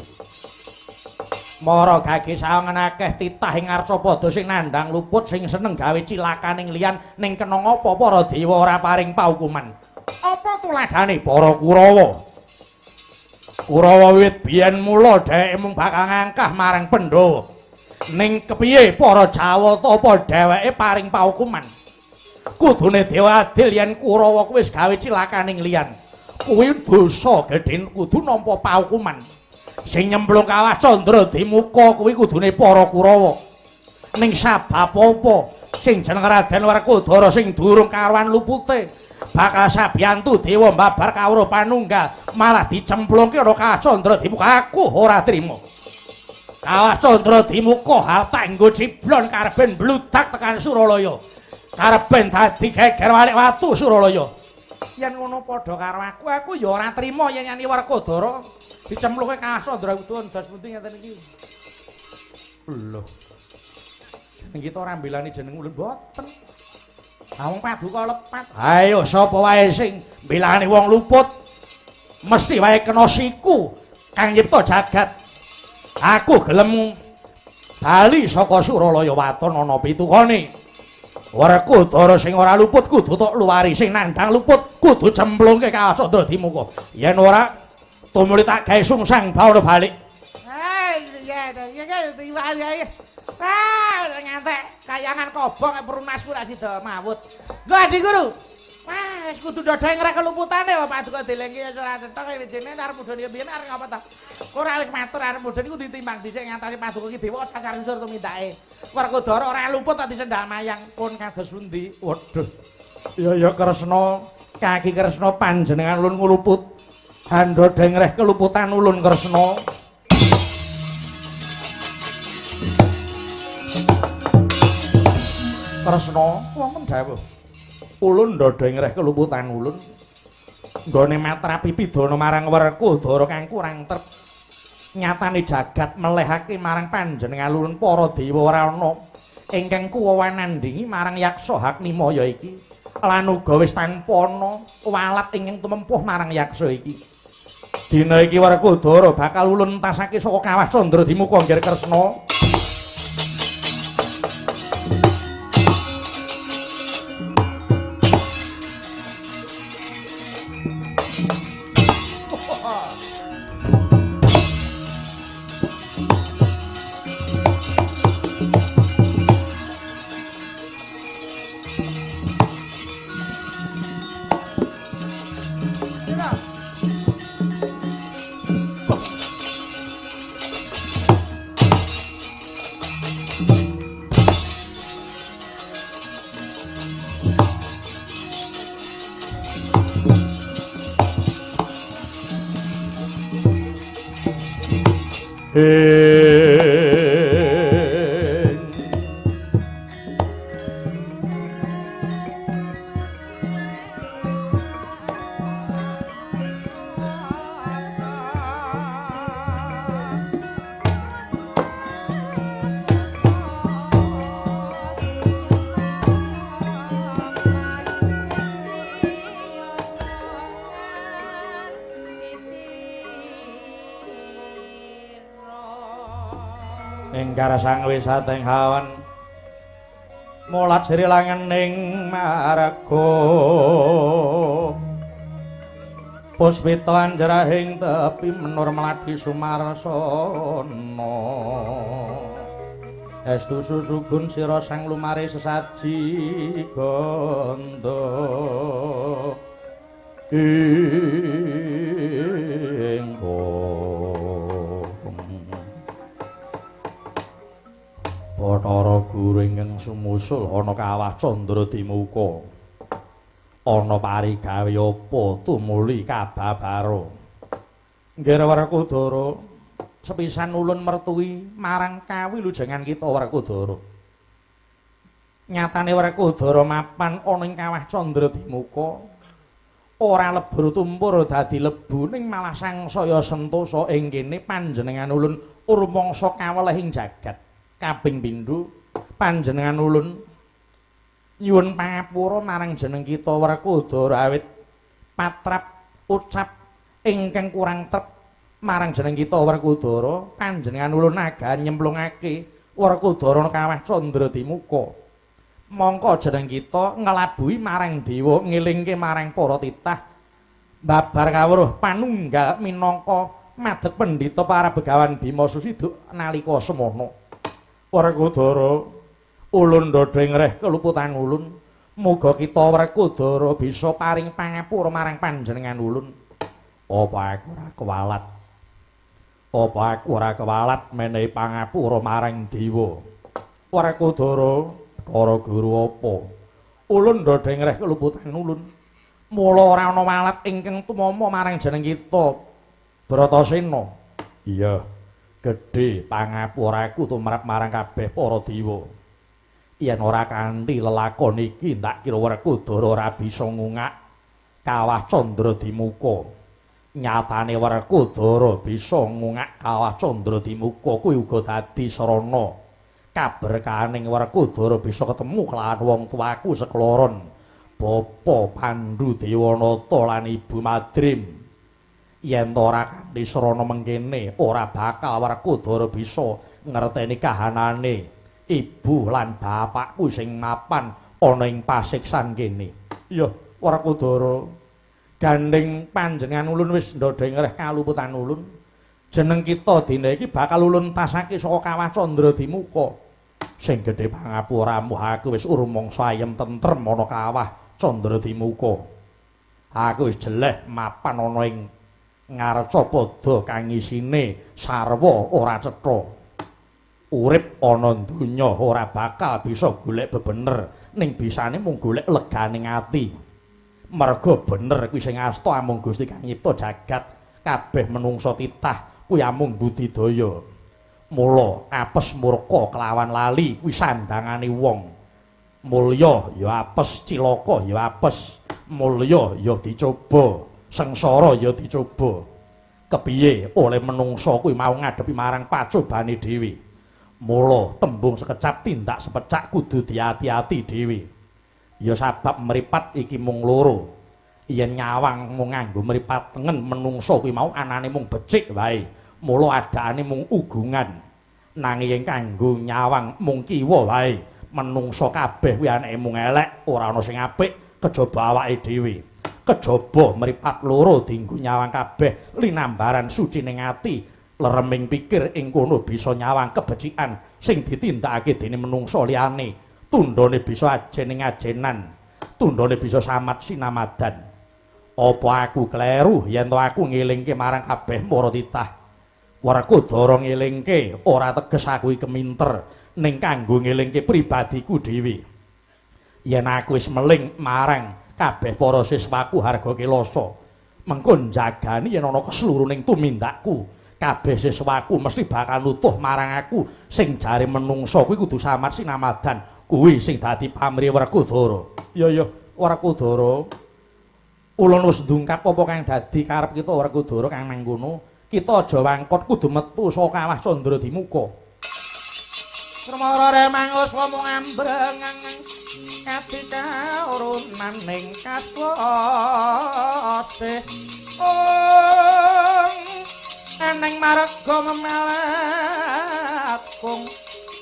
Mara gage sawangan akeh titah ing Ngarcapada sing nandhang luput sing seneng gawe cilakaning liyan ning kena ngapa para dewa ora paring paukuman. Apa tuladhane para Kurawa? Kurawa wiwit biyen mula dheweke mung bakal ngangkah marang Pandhawa. Ning kepiye para Jawata apa dheweke paring paukuman? Kudune dewa adil yen Kurawa kuwi wis gawe cilakaning liyan. Kuwi dosa gedhe kudu nampa paukuman. Sing nyemplung kawah Candra Dimuka kuwi kudune para Kurawa. Ning sabab apa sing jeneng Raden Werkudara sing durung karuan lupute bakal sabiyantu dewa mbabar kawruh panunggal malah dicemplungke ana kawah Candra Dimuka? Aku ora trima. Kawah Candra Dimuka hal tak nggo ciblon kareben bludak tekan Suralaya. Kareben dadi geger walik watu Suralaya. Yen ngono padha karo aku, aku ya ora trima yen yani Werkudara dicemplungke kawah Candra Udun dos pundi ngeten iki. Lho. Jeneng kita ora mbelani jeneng ulun mboten. Ha wong paduka lepat. Ayo sapa wae sing mbelani wong luput mesti wae kena siku kang nyipta jagat. Aku gelem bali saka Suralaya waton ana pitukane. Werkudara sing ora luput kudu tok luwari, sing nandhang luput kudu cemplungke kawah Candra Dimuka. Yen ora tumuli tak gawe sungsang bawana balik. Hei, iya iya iya. Ah, ngantek kayangan kobong perunasku lak sida mawut. Nggo Adi Guru. Wah, wis kudu dodhe ngrek keluputane wae paduka dilengki ora cetok wijine arep mudhun ya biyen arep ngapa ta. Ora wis matur arep mudhun iku ditimbang dhisik ngatasi paduka iki dewa sasar susur tumindake. Werkudara ora luput kok disendal mayang pun kados pundi. Waduh. Ya ya Kresna, kaki Kresna panjenengan ulun ngluput. Handhodhe ngreh keluputan ulun Kresna. Kresna, wonten dawuh. Ulun ndodha ngreh keluputan ulun. Nggone matrapi pidana marang Werkudara kang kurang trep. Nyatane jagat melehake marang panjenengan ulun para dewa ora ana ingkang kuwawan nandingi marang yaksa Haknimaya iki. Lan uga wis tanpa ana walat ingkang tumempuh marang yaksa iki. Dina iki Werkudara bakal ulun entasake saka kawah Candra Dimuka Nggir Kresna. Sang wisateng hawan mulat sri langening marga puspita anjrahing tepi menur mladi sumarsana estu susugun sira sang lumare sesaji gandha ing Bathara Guru ingkang sumusul ana kawah Candra Dimuka. Ana parigawe apa tumuli kababara. Nggih Werkudara, sepisan ulun mertuwi marang kawilujengan kita Werkudara. Nyatane Werkudara mapan ana ing kawah Candra Dimuka, ora lebur tumpur dadi lebu ning malah sangsaya sentosa ing kene panjenengan ulun rumangsa kaweleh ing jagat. Kaping pindho panjenengan ulun nyuwun pangapura marang jeneng kita Werkudara awit patrap ucap ingkang kurang trep marang jeneng kita Werkudara panjenengan ulun agahan nyemplungake Werkudara kawah Candra Dimuka. Mongko jeneng kita nglabuhi marang dewa ngelingke marang para titah babar kawruh panunggal minangka madeg pendhita para begawan Bima Susiduk nalika semana. Werkudara ulun ndodha ngreh keluputan ulun muga kita Werkudara bisa paring pangapura marang panjenengan ulun. Apa aku ora kewalat? Apa aku ora kewalat menehi pangapura marang dewa? Werkudara, Bathara Guru apa? Ulun ndodha ngreh keluputan ulun. Mula ora ana walat ingkang tumama marang jeneng kita Bratasena. Iya. Gedhe pangapuraku tumrap marang kabeh para dewa. Yen ora kanthi lelakon iki ndak kira Werkudara ora bisa ngungak kawah Candra Dimuka. Nyatane Werkudara bisa ngungak kawah Candra Dimuka kuwi uga dadi sarana kaberkahaning Werkudara bisa ketemu kelawan wong tuaku sekloron, Bapa Pandu Dewanata lan Ibu Madrim. Yen ora kanthi srana mengkene ora bakal Werkudara bisa ngerteni kahanane ibu lan bapakku sing mapan ana ing pasiksan kene. Iya, Werkudara, gandeng panjenengan ulun wis ndodha ngreh kaluputan ulun. Jeneng kita dina iki bakal ulun tasake saka kawah Candra Dimuka. Sing gedhe pangapuramu aku wis rumangsa ayem tentrem ana kawah Candra Dimuka. Aku wis jeleh mapan ana ing ngarca padha kang isine sarwa ora cetha. Urip ana donya ora bakal bisa golek bebener, ning bisane mung golek leganing ati. Merga bener kuwi sing asta amung Gusti kang nyipta jagat, kabeh menungsa titah kuwi amung budidaya. Mula apes murka kelawan lali kuwi sandangane wong. Mulya ya apes, cilaka ya apes, mulya ya dicoba, sengsara ya dicoba. Kepiye oleh menungsa kuwi mau ngadepi marang pacobane dhewe. Mula tembung sekecap tindak sepecak kudu diati-ati dhewe. Ya sabab mripat iki mung loro. Yen nyawang mung nganggo mripat tengen menungsa kuwi mau anane mung becik wae. Mula adakane mung ugungan. Nanging kanggo nyawang mung kiwa wae, menungsa kabeh kuwi anake mung elek, ora ana sing apik kejaba awake dhewe. Kejaba mripat loro dienggo nyawang kabeh linambaran suci ning ati, lereming pikir ing kono bisa nyawang kebecikan sing ditindakake dening menungsa liyane. Tundhone bisa ajen ing ajenan, tundhone bisa samat sinamadan. Apa aku kleru yen to aku ngelingke marang kabeh para titah? Werkudara ngelingke ora teges aku iki keminter, ning kanggo ngelingke pribadiku dhewe. Yen aku wis meling marang kabeh para siswaku harga kelasa, mengko njagani yen ana keseluruning tumindakku, kabeh siswaku mesti bakal nutuh marang aku. Sing jare menungsa kuwi kudu samat sinamadan, kuwi sing dadi pamrih Werkudara. Ya ya Werkudara, ulun wis ndungkap apa kang dadi karep kita Werkudara kang nang kono. Kita aja wangkot, kudu metu saka kawah Candra Dimuka. Kremara remang uswa mung ambreng kadikaurunan ning kaswase. Ong eneng marga memelakung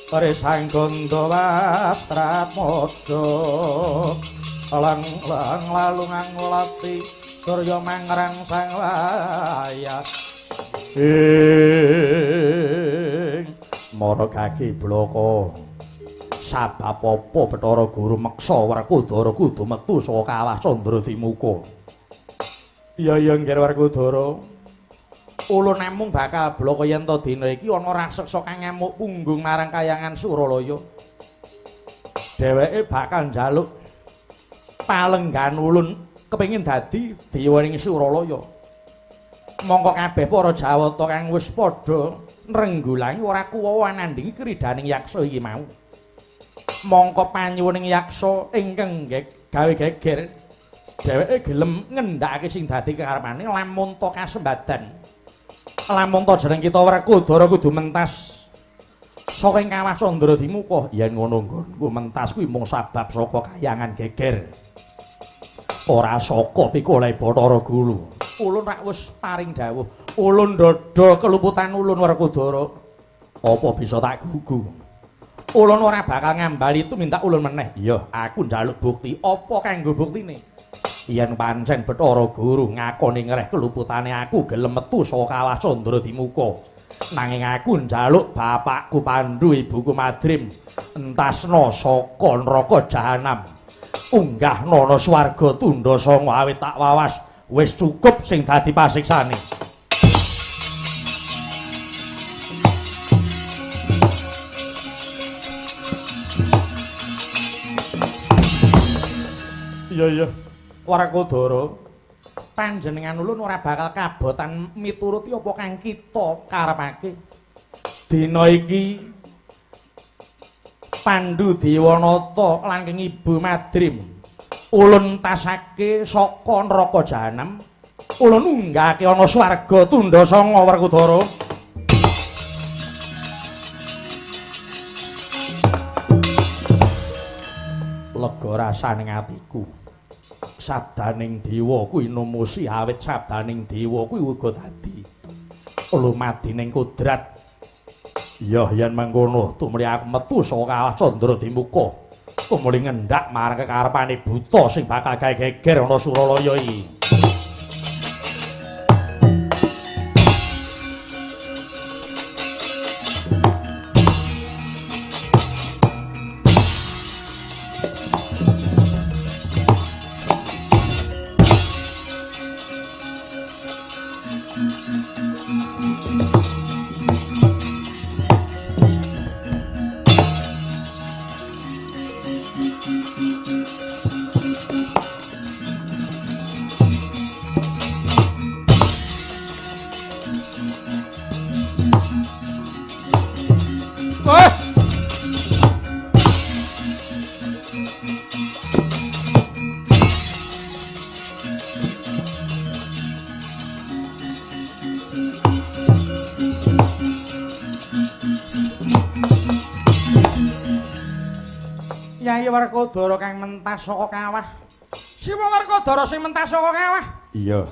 Risang gandha wastratmaja lang-lang lalu ngangulati surya mangrang sang layas. Ing mara kaki bloko sabab apa Bathara Guru meksa Werkudara kudu metu saka kawah Candra Dimuka? Iya iya nggih Werkudara, ulun namung bakal bloko yen to dina iki ana raseksa kang ngamuk punggung marang kayangan Suralaya. Dheweke bakal njaluk palenggan ulun kepengin dadi dewa ing Suralaya. Mongko kabeh para Jawata kang wis padha nrenggulangi ora kuwawa nandhingi kridaning yaksa iki mau. Mongko panyuwuning yaksa ingkang gawe geger, dheweke gelem ngendhakake sing dadi kekarepane lamun ta kasembadan. Lamun ta jeneng kita Werkudara kudu mentas saka ing kawah Candra Dimuka. Yen ngono nggonku mentas kuwi mung sabab saka kayangan geger, ora saka pikoleh Bathara Guru. Ulun rak wis paring dawuh, ulun ndodho keluputan ulun Werkudara, apa bisa tak gugu? Ulun ora bakal ngambali tumindak ulun meneh. Iya, aku njaluk bukti. Apa kanggo buktine? Yen pancen Bathara Guru ngakoni ngreh keluputane aku gelem metu saka kawah Candra Dimuka. Nanging aku njaluk bapakku Pandu, ibuku Madrim entasna saka neraka jahanam. Unggahna ana swarga tundha sanga awit tak wawas. Wis cukup sing dadi pasiksane. Iya iya Werkudara, panjenengan ulun ora bakal kabotan mituruti apa kang kita karepake. Dina iki Pandu Dewanata lan Ibu Madrim ulun tasake saka neraka jahanam, ulun unggahake ana swarga tundha sanga Werkudara. Lega rasane atiku. Sabdaning dewa kuwi numusi awit sabdaning dewa kuwi uga dadi lumadining kodrat. Ya yen mengkono tumuli aku metu saka kawah Candra Dimuka, tumuli ngendak marang kekarepane buta sing bakal gawe geger ana Suralaya iki. Yayi Werkudara kang mentas saka kawah. Siwa Werkudara sing mentas saka kawah? Iya.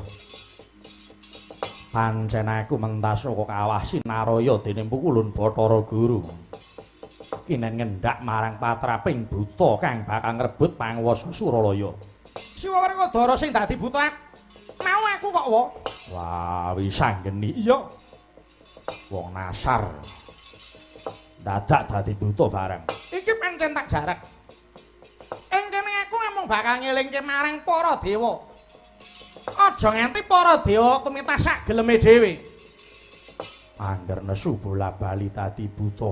Pancen aku mentas saka kawah Sinaraya dening pukulun Bathara Guru. Kinen ngendak marang patraping buta kang bakal ngrebut panguwasa Suralaya. Siwa Werkudara sing dadi buta mau aku kok wa. Wah, Wisanggeni. Iya. Wong nasar. Dadak dadi buta bareng. Iki pancen tak jarak. Ing kene aku namung bakal ngelingke marang para dewa. Aja nganti para dewa tumintas sak geleme dhewe. Angger nesu bola-bali dadi buta.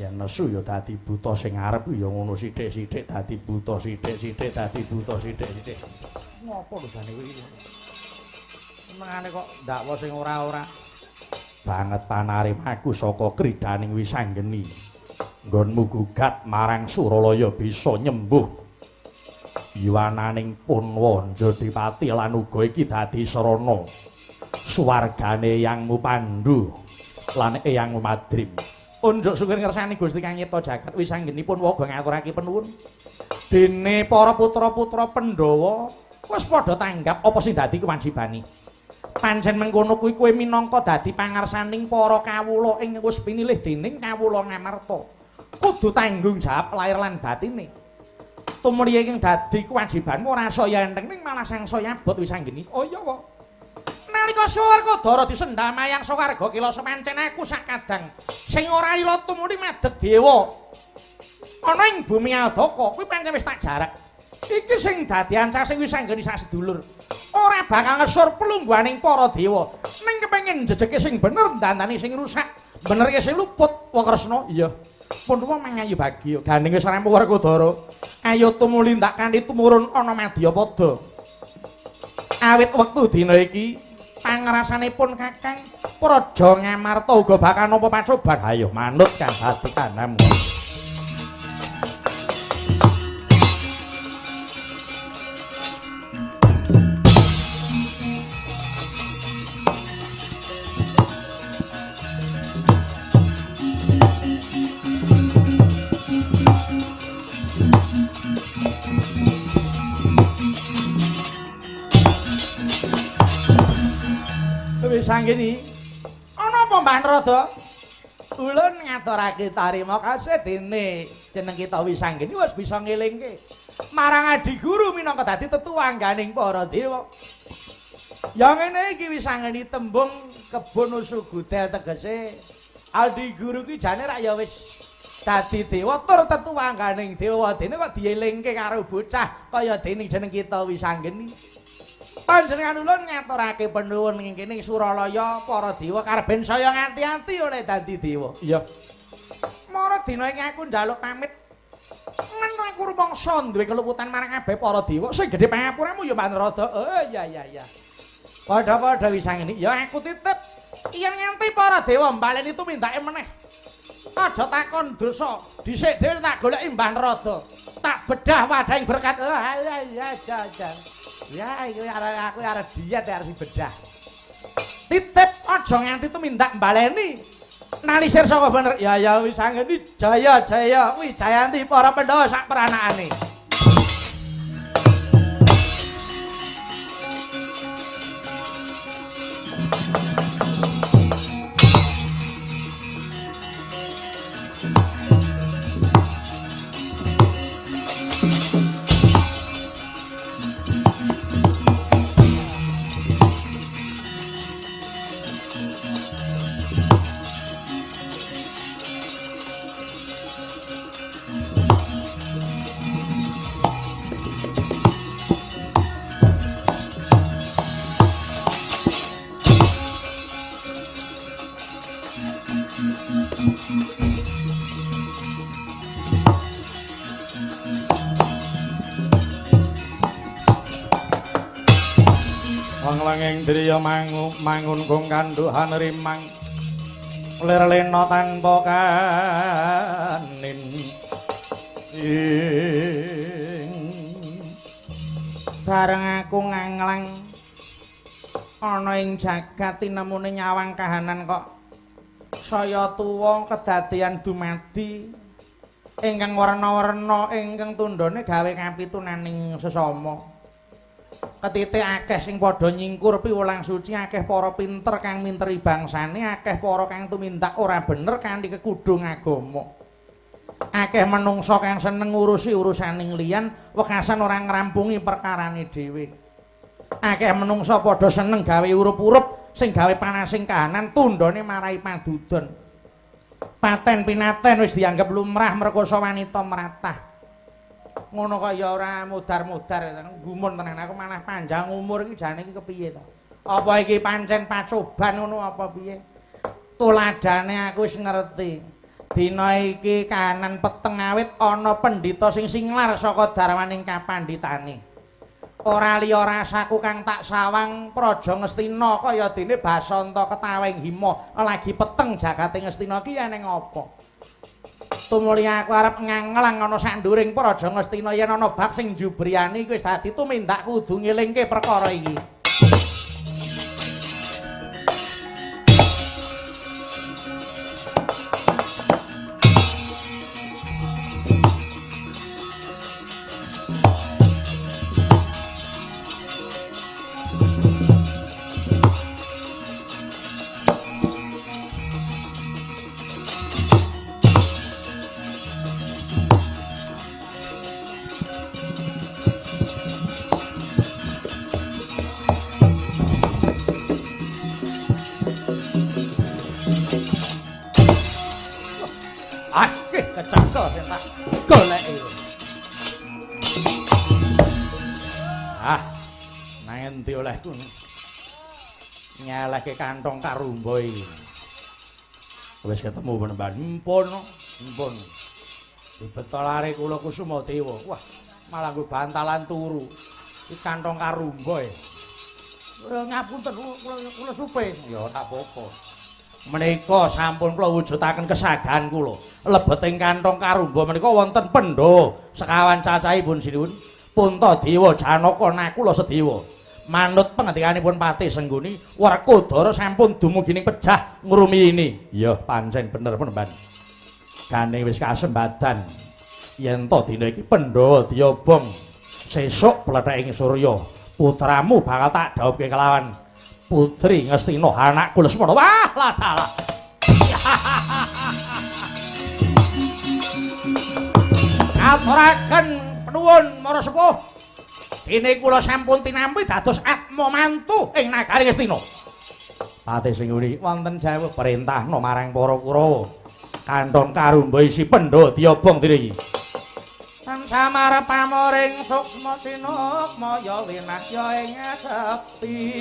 Yen nesu ya dadi buta sing arep ya ngono sithik-sithik dadi buta sithik-sithik dadi buta sithik-sithik. Ngopo lho jane kuwi? Senengane kok ndakwa sing ora-ora. Banget panarimaku saka kridaning Wisanggeni. Nggonmu gugat marang Suralaya bisa nyembuh. Yuwananing Punwa Jodipati lan uga iki dadi sarana suwargane Eyangmu Pandhu lan Eyangmu Madrim. Unjuk syukur ngersani Gusti kang nyipta jagat Wisanggeni pun uga ngaturake penuwun. Dene para putra-putra Pandhawa wis padha tanggap apa sing dadi kewajibane. Pancen mengkono kuwi kowe minangka dadi pangarsaning para kawula ing wis pinilih dening kawula Ngamarta. Kudu tanggung jawab lahir lan batine. Tumriye ing dadi kewajibanmu ora saya enteng ning malah sangsaya abot Wisanggeni. Oh iya wae. Nalika Werkudara disendal mayang sawarga kilasa pancen aku sak kadang sing ora ila tumuli madeg dewa. Ana ing bumi Aldaka kuwi pancen wis tak jarak. Iki sing dadi ancasing Wisanggeni sak sedulur. Ora bakal ngesur pelungguhaning para dewa. Ning kepengin jejeke sing bener dandani sing rusak, benerke sing luput. Wa Kresna. Iya. Pun ruwa mangayu bagya. Gandeng wis rampung Werkudara. Ayo tumuli ndak kanthi tumurun ana madyapada. Awit wektu dina iki pangrasanipun Kakang Praja Ngamarta uga bakal nampa pacoban. Ayo manut kang dadi kanam. Wisanggeni, ana apa Mbah Narada? Ulun ngaturake tarima kasih dene jeneng kita Wisanggeni wis bisa ngelingke marang adi guru minangka dadi tetuwangganing para dewa. Ya ngene iki Wisanggeni tembung kebon usugudel tegese adi guru ki jane rak ya wis dadi dewa tur tetuwangganing dewa dene kok dielingke karo bocah kaya dening jeneng kita Wisanggeni. Panjenengan ulun ngaturake penuwun ing kene Suralaya para dewa karben saya ngati-ati oleh dadi dewa. Iya. Mara dina iki aku njaluk pamit. Men aku rumangsa duwe keluputan marang kabeh para dewa sing gedhe pangapuramu ya Mbah Narada. Oh iya iya iya. Padha-padha Wisanggeni ya aku titip yen nganti para dewa mbaleni tumindake meneh. Aja takon dosa, dhisik dhewe tak goleki Mbah Narada. Tak bedah wadahi berkat. Oh iya iya iya. Ya, iki aku arep diet arep dibedah. Titip aja nganti tumindak mbaleni. Nalisir saka bener. Ya ya Wisanggeni jaya jaya Wijayanti para Pandhawa sak peranakane. Wong driya mangun kung kandhuhan rimang lir lena tanpa kanin ing bareng aku nganglang ana ing jagat tinemune nyawang kahanan kok Saya tuwa kedadeyan dumadi ingkang werna-werna ingkang tundhone gawe kapitunaning sesama. Ketitik akeh sing padha nyingkur piwulang suci, akeh para pinter kang minteri bangsane, akeh para kang tumindak ora bener kanthi kekudung agama. Akeh menungsa kang seneng ngurusi urusaning liyan, wekasan ora ngrampungi perkarane dhewe. Akeh menungsa padha seneng gawe urup-urup sing gawe panasing kahanan, tundhone marai padudon. Paten pinaten wis dianggep lumrah merkosa wanita meratah. Ngono kok ya ora mudar-mudar, gumun tenan aku malah panjang umur iki jane iki kepiye to? Apa iki pancen pacoban ngono apa piye? Tuladane aku wis ngerti. Dina iki kahanan peteng awit ana pendhita sing singlar saka darwaning kapandhitane. Ora liya rasaku kang tak sawang Praja Ngastina kaya dene Basanta ketawing hima lagi peteng jagate Ngastina ki eneng apa? Tumuli aku arep nganglang ana sanduring Praja Ngastina yen ana bab sing njubriyani wis dadi tumindak kudu ngelingke perkara iki. Nyelehke kantong karumba iki. Wis ketemu penemban. Empun, empun. Dibetolare kula Kusuma Dewa. Wah, malah nggo bantalan turu. Iki kantong karumba e. Ngapunten kula supe. Ya ora apa-apa. Menika sampun kula wujudaken kesagahan kula. Lebeting kantong karumba menika wonten Pandhawa sekawan cacahipun sinuwun Puntadewa, Janaka, Nakula, Sedewa. Manut pengendikanipun Patih Sengguni, Werkudara sampun dumugi ning pejah ngrumiyini. Iya, pancen bener penemban. Gane wis kasembadan yen to dina iki Pandhawa diobong, sesuk plethek ing surya, putramu bakal tak dhawuhke kelawan Putri Ngastina anakku Lesmana. Wah, ladalah. Aturaken penuwun para sepuh. Dene kula sampun tinampi dados atma mantu ing nagari Ngastina. Patih Sengguni wonten jawah perintahna marang para Kurawa. Kantong karumba isi Pandhawa diobong dene iki. Samar pamoring suksma sinukmaya winahya ing sekti.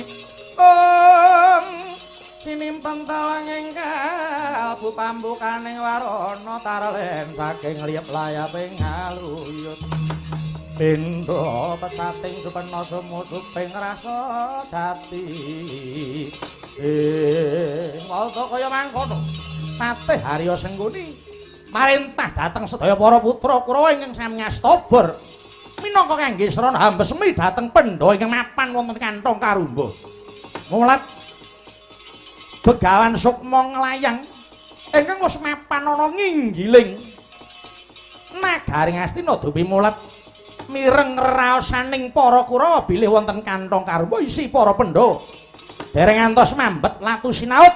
Om sinimpen talang ing kalbu pambukaning warana tarlen saking liyep layaping ngaluyut. Pindha pesating supena sumusuping rasa jati. Walta kaya mangkono. Patih Harya Sengguni marintah dhateng sedaya para putra Kurawa ingkang sami ngastabur minangka kangge srana hambesmi dhateng Pandhawa ingkang mapan wonten kantong karumba. Mulat Begawan Sukma nglayang ingkang wis mapan ana nginggiling nagari Ngastina dupi mulat mireng raosaning para Kurawa bilih wonten kantong karumba isi para Pandhawa. Dereng ngantos mambet latu sinaut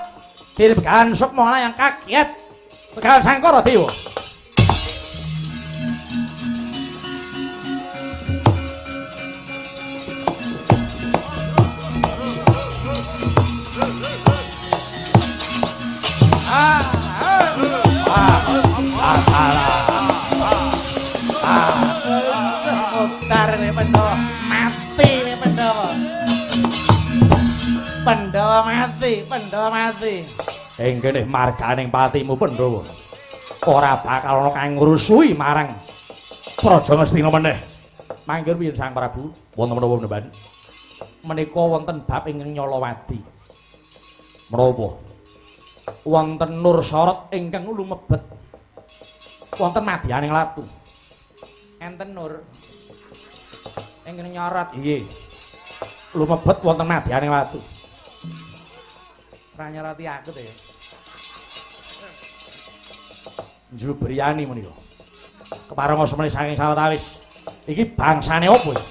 dene Begawan Sukma nglayang kaget Begawan Sangkara Dewa. Mutar nih Pandhawa, mati nih Pandhawa. Pandhawa mati, Pandhawa mati. Ing kene marganing patimu Pandhawa. Ora bakal ana kang ngrusuhi marang Praja Ngastina meneh. Mangger piye Sang Prabu? Wonten menapa Penemban? Menika wonten bab ingkang Nyalawadi. Menapa? Wonten nur sorot ingkang lumebet. Wonten madyaning latu. Enten nur ingkang nyorot. Nggih. Lumebet wonten madyaning watu. Ora nyoroti aku to ya. Njubriyani menika. Keparenga semene saking sawetawis. Iki bangsane opo iki?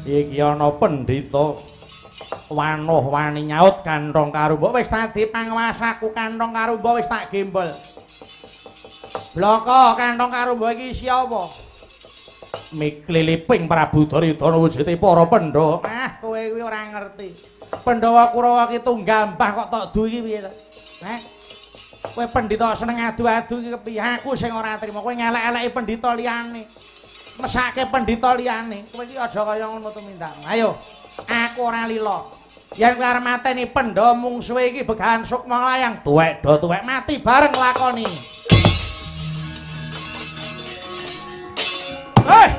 Iki ana pendhita wanuh wani nyaut kanthong karumba wis dadi panguwasaku kanthong karumba wis tak gembol. Bloko kanthong karumba iki isi apa? Mikliliping Prabu Duryudana wujude para Pandhawa. Ah, kowe kuwi ora ngerti. Pandhawa Kurawa ki tunggal mbah kok tok du iki piye to? Heh. Kowe pendhita seneng adu-adu iki kepiye? Aku sing ora trima. Kowe ngelek-eleki pendhita liyane. Mesake pendhita liyane. Kowe iki aja kaya ngono tumindakmu. Ayo, aku ora lila. Yen kowe arep mateni Pandhawa mungsuhe iki Begawan Sukma Nglayang, tuwek do tuwek mati bareng lakoni. Hei!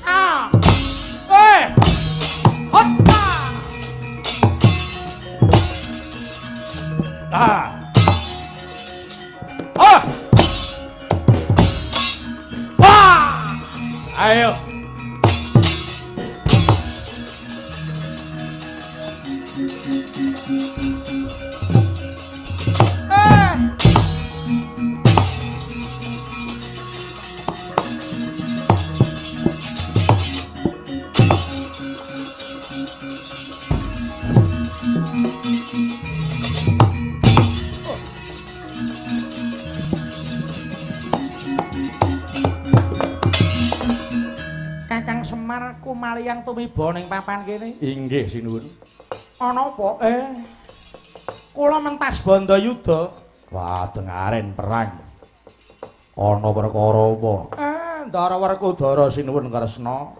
Ah! Hei! Hoppa! Ah! Ah! Ayo. Kakang Semar kumaliyang tumiba ning papan kene. Inggih sinuwun. Ana apa? Kula mentas Bandayuda. Wah, dengaren perang. Ana perkara apa? Ndara Werkudara sinuwun Kresna.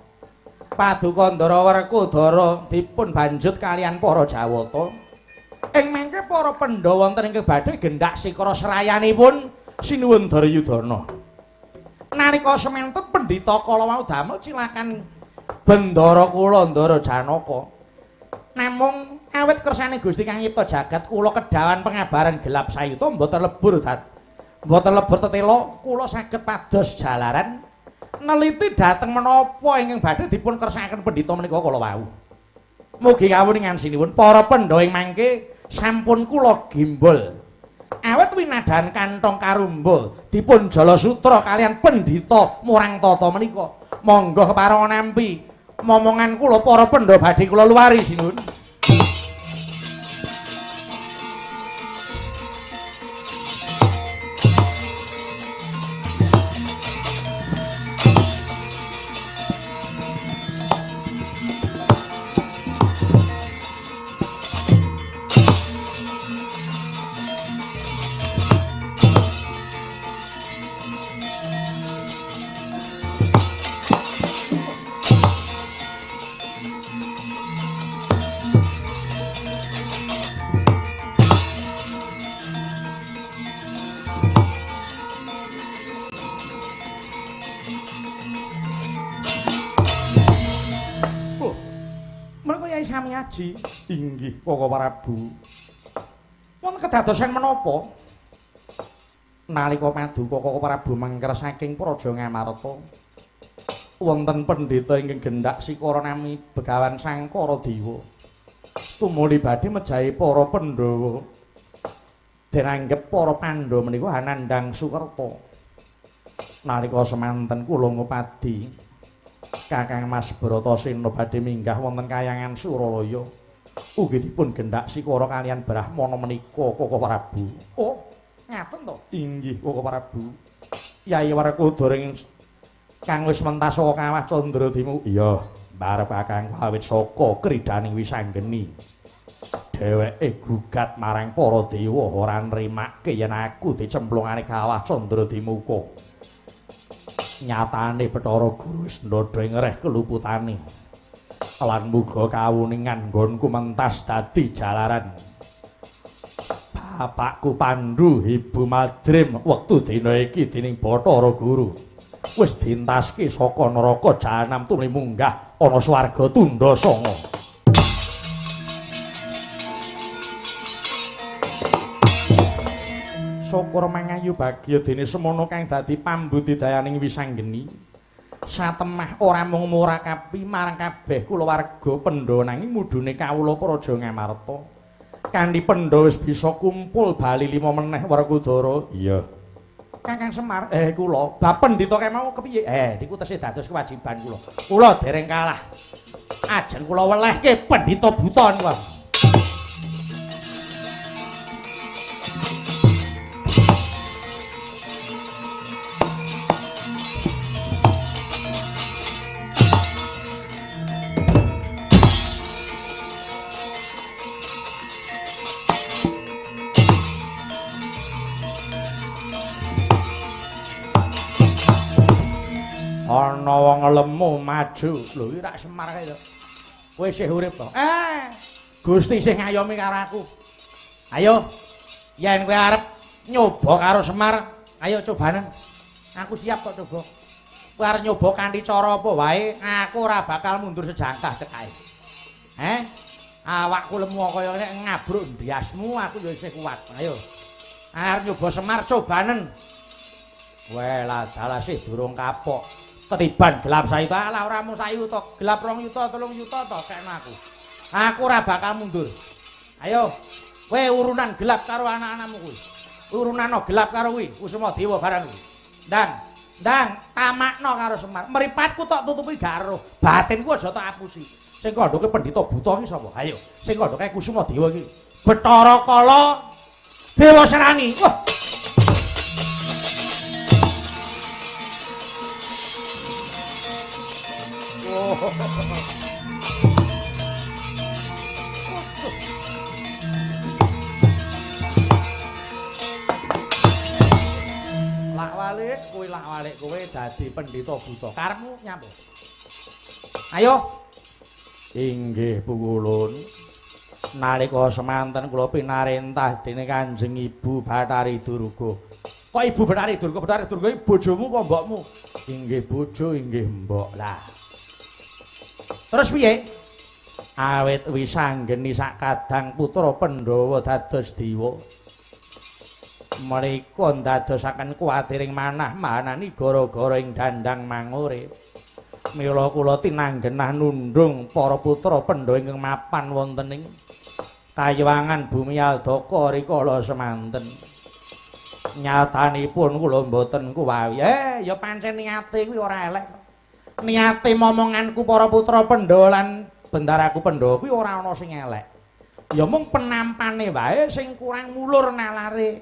Paduka Ndara Werkudara dipun banjut kalian para Jawata. Ing mangke para Pandhawa wonten ingkang badhe gendak sikara serayanipun sinuwun Duryudana. Nalika semanten pendhita kala wau damel cilakan bendara kula Ndara Janaka. Namung awit kersane Gusti kang nyipta jagat kula kedawan pengabaran gelap sayuta mboten lebur mboten lebur tetela kula saged pados jalaran neliti dhateng menapa ingkang badhe dipun kersakaken pendhita menika kala wau. Mugi kawuningan sinuwun para Pandhawa ing mangke sampun kula gimbol. Awit winadahan kantong karumba dipun jala sutra kalian pendhita murang tata menika. Monggo kepareng nampi momongan kula para Pandhawa badhe kula luwari sinuwun. Samiaji inggih Koko Prabu. Wonten kedadosan menapa? Nalika paduka Koko Prabu mangker saking Praja Ngamarta, wonten pendhita ingkang gendak sikara nami Begawan Sangkara Dewa. Tumuli badhe mejahi para Pandhawa. Den anggep para Pandhawa menika anandhang sukerta. Nalika semanten kula ngupadi Kakang Mas Bratasena badhe minggah wonten kayangan Suralaya. Ugi dipun gendak sikara kalian brahmana menika Koko Prabu. Oh, ngaten to? Inggih Koko Prabu. Yai Werkudara kang wis mentas saka Kawah Candradimu. Iya, mbarep Kakang awit saka kridaning Wisanggeni. Dheweke gugat marang para dewa ora nrimake yen aku dicemplungane Kawah Candradimuka. Nyatane Bathara Guru wis ndhodha ngreh keluputane lan muga kawuningan nggonku mentas dadi jalaran. Bapakku Pandu, Ibu Madrim wektu dina iki dening Bathara Guru wis dintaske saka neraka jahanam tumrih munggah ana swarga tundha sanga. Syukur mangayu bagya dene semono kang dadi pambudidayaning Wisanggeni. Satemah ora mung murakapi marang kabeh kulawarga Pandhawa nanging mudune kawula Praja Ngamarta. Kanthi Pandhawa wis bisa kumpul bali lima meneh Werkudara. Iya. Kakang Semar, kula bab pendhita kae mau kepiye? Niku tesih dados kewajiban kula. Kula dereng kalah. Ajeng kula welehke pendhita buta niku. Ana wong lemu maju. Lho iki rak Semar kae to. Kowe isih urip to? Gusti isih ngayomi karo aku. Ayo, yen kowe arep nyoba karo Semar, ayo cobanen. Aku siap kok coba. Kowe arep nyoba kanthi cara apa wae, aku ora bakal mundur sejangkah cekae. Awakku lemu kaya ngene ngabruk ndiasmu, aku ya isih kuat. Ayo. Arep nyoba Semar cobanen. Weh, lah dalah sih durung kapok. Ketiban gelap sayuta, lah ora mung sayuta, gelap 2 yuta, 3 yuta to kekno aku. Aku ora bakal mundur. Ayo, kowe urunan gelap karo anak-anakmu kuwi. Urunano gelap karo kuwi, Kusuma Dewa barang kuwi. Ndang, ndang tamakno karo Semar. Mripatku tok tutupi gak roh, batinku aja tok apusi. Sing kandhake pendhita buta iki sapa? Ayo, sing kandhake Kusuma Dewa iki. Bathara Kala Dewa Serani. Wah. Lak walik kowe, lak walik kowe dadi pendhita buta. Karepmu nyapa? Ayo. Inggih Pukulun. Nalika semanten kula pinarentah dening Kanjeng Ibu Bathari Durga. Kok Ibu Bathari Durga? Bathari Durga iki bojomu apa mbokmu? Inggih bojo, inggih mbok. Lah. Terus piye? Awit Wisanggeni sakadang putra Pandhawa dados dewa. Menika ndadosaken kuwatiring manah manani gara-gara ing dandang mangure. Mila kula tinanggenah nundhung para putra Pandhawa ingkang mapan wonten ing kayiwangan bumi Aldaka rikala semanten. Nyatanipun kula mboten kuwawi. Ya pancen niate kuwi ora elek. Niate momonganku para putra Pandhawa lan bendaraku Pandhawa kuwi ora ana sing elek. Ya mung penampane wae sing kurang mulur nalare.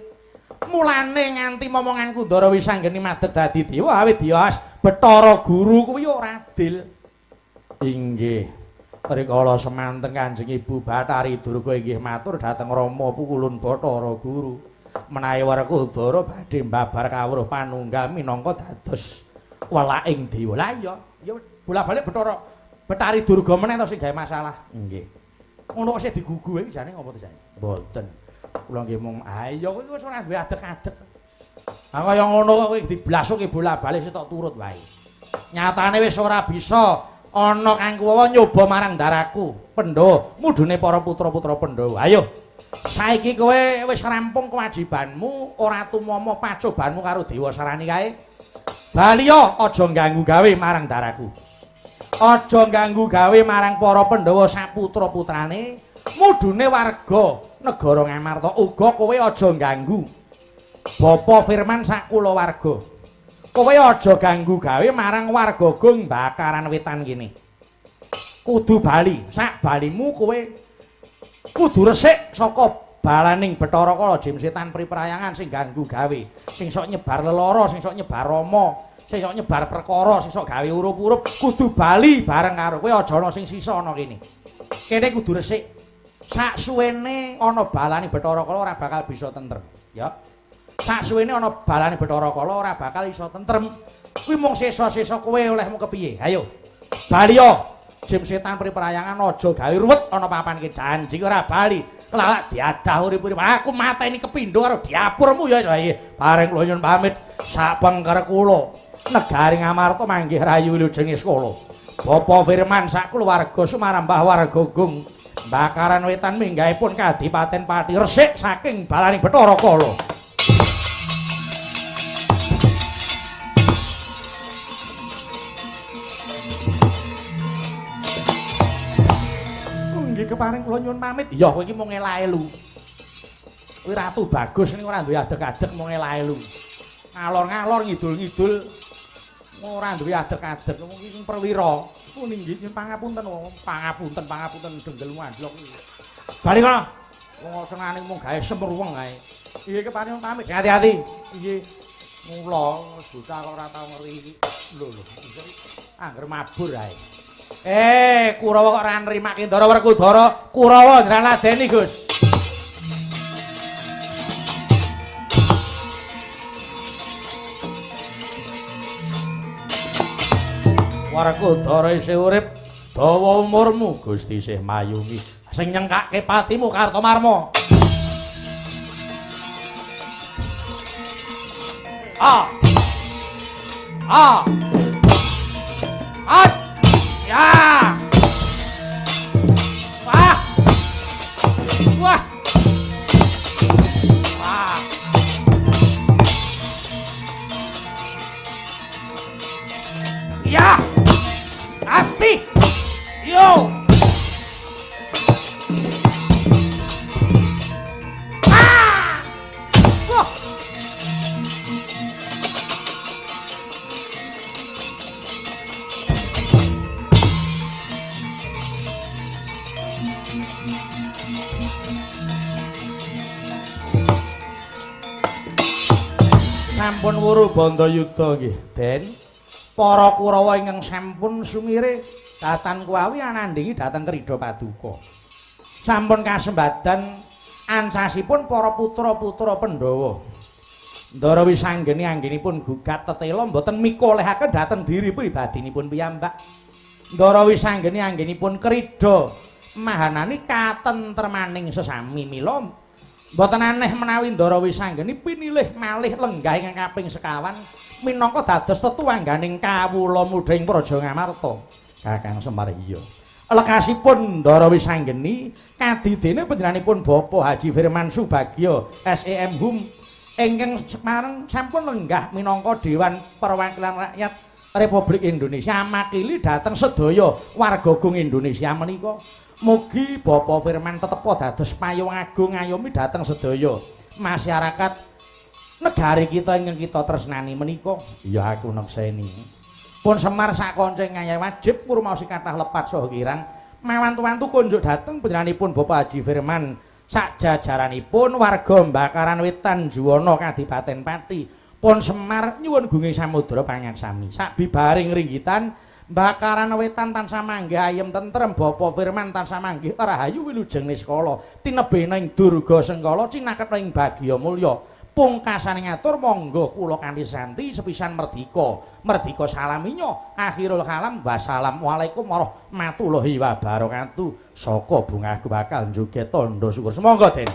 Mulane nganti momonganku Ndara Wisanggeni madeg dadi dewa awit dias Bathara Guru kuwi ora adil. Inggih. Rikala semanten Kanjeng Ibu Bathari Durga inggih matur dhateng Rama Pukulun Bathara Guru. Menawi Werkudara badhe mbabar kawruh panunggal minangka dados welaking dewa. Lah iya, ya bola-balik Bathara Bathari Durga meneh to sing gawe masalah. Nggih. Ngono kok sing digugu iki jane ngopo to jane? Mboten. Kula nggih mung ayo kowe wis ora duwe adeg-adeg. Ha kaya ngono kok kowe diblasuke bola-balik sing tok turut wae. Nyatane wis ora bisa ana kang kuwawa nyoba marang ndaraku Pandhawa, mudune para putra-putra Pandhawa. Ayo. Saiki kowe wis rampung kewajibanmu, ora tumama pacobanmu karo Dewa Sarani kae. Baliya aja ngganggu gawe marang ndaraku. Aja ngganggu gawe marang para Pandhawa saputra-putrane, mudune warga negara Ngamarta. Uga kowe aja ngganggu Bapa Firman sak kulawarga. Kowe aja ganggu gawe marang warga Gong Bakaran Wetan kene. Kudu bali, sak balimu kowe kudu resik saka balaning Bathara Kala Jim Setan Priprayangan sing ganggu gawe, sing sok nyebar lelara, sing sok nyebar rama, sing sok nyebar perkara, sing sok gawe urup-urup, kudu bali bareng karo kowe, aja ana sing sisa ana kene. Kene kudu resik. Sak suwene ana balane Bathara Kala ora bakal bisa tentrem, ya. Sak suwene ana balane Bathara Kala ora bakal iso tentrem. Kuwi mung sesa-sesa kowe olehmu kepiye? Ayo. Baliya Jim Setan Priprayangan aja gawe ruwet ana papan iki, janji ora bali. Lak diadah urip-urip aku mateni kepindho karo diapurmu ya. Bareng kula nyuwun pamit sak pengker kula negari Ngamarta manggih rayu wilujeng sekolah. Bapak Firman sak keluarga sumarambah warga Gung Bakaran Wetan minggahipun Kadipaten Pati resik saking balaning Bathara Kala. Nggih keparing kula nyuwun pamit. Ya kowe iki mung elaelu. Kuwi ratu bagus ning ora duwe adeg-adeg mung elaelu. Ngalor-ngalor ngidul-ngidul ora duwe adeg-adeg wong iki sing perwira. Oh nggih nyuwun pangapunten, pangapunten, pangapunten denggelmu andlok iki. Bali kono. Wong senengane mung gawe semruweng ae. Nggih keparing pamit. Hati-hati. Nggih. Mula bocah kok ora tau ngerti iki. Lho lho. Angger mabur ae. Kurawa kok ora nrimake Ndara Werkudara. Kurawa njenengan ladeni, Gus. Werkudara isih urip, dawa umurmu Gusti isih mayungi. Sing nyengkake patimu Kartomarma. A. A. A. Ya. Wah. Wah. Wah. Ya. Api. Yo. Ah. Wah. Sampun wuru Bandayuda nggih, Den. Para Kurawa ingkang sampun sumire datan kuwawi anandhingi dhateng Krida Paduka. Sampun kasembadan ancasipun para putra-putra Pandhawa. Ndara Wisanggeni anggenipun gugat tetela mboten mikolehaken dhateng diri pribadinipun piyambak. Ndara Wisanggeni anggenipun krida mahanani katentremaning sesami mila mboten aneh menawi Ndara Wisanggeni pinilih malih lenggah ingkang kaping sekawan minangka dados tetuwangganing kawula muda ing Praja Ngamarta. Kakang Semar iya. Lekasipun Ndara Wisanggeni kadidene panjenenganipun Bapak Haji Firman Subagio SEM Hum ingkang semarang sampun lenggah minangka Dewan Perwakilan Rakyat Republik Indonesia makili dhateng sedaya warga gung Indonesia menika. Mugi Bapak Firman tetepa dados payung agung ngayomi dhateng sedaya masyarakat negari kita ingkang kita tresnani menika. Ya aku nekseni. Pun Semar sak kanca ngayahi wajib ngrumaosi kathah lepat saha kirang mawantu-wantu kunjuk dhateng panjenenganipun Bapak Haji Firman sak jajaranipun warga Bakaran Wetan Juwana Kadipaten Pati. Pun Semar nyuwun gunging samudra pangaksami. Sak bibaring ringgitan Bakaran Wetan tansah manggih ayem tentrem, Bapak Firman tansah manggih rahayu wilujeng niskala, tinebihna ing durga sengkala, cinaketha ing bagya mulya. Pungkasane ngatur monggo kula kanthi santi sepisan merdika. Merdika salaminya, akhirul kalam wassalamualaikum warahmatullahi wabarakatuh. Saka bungah bakal njoget tandha syukur. Sumangga, Den.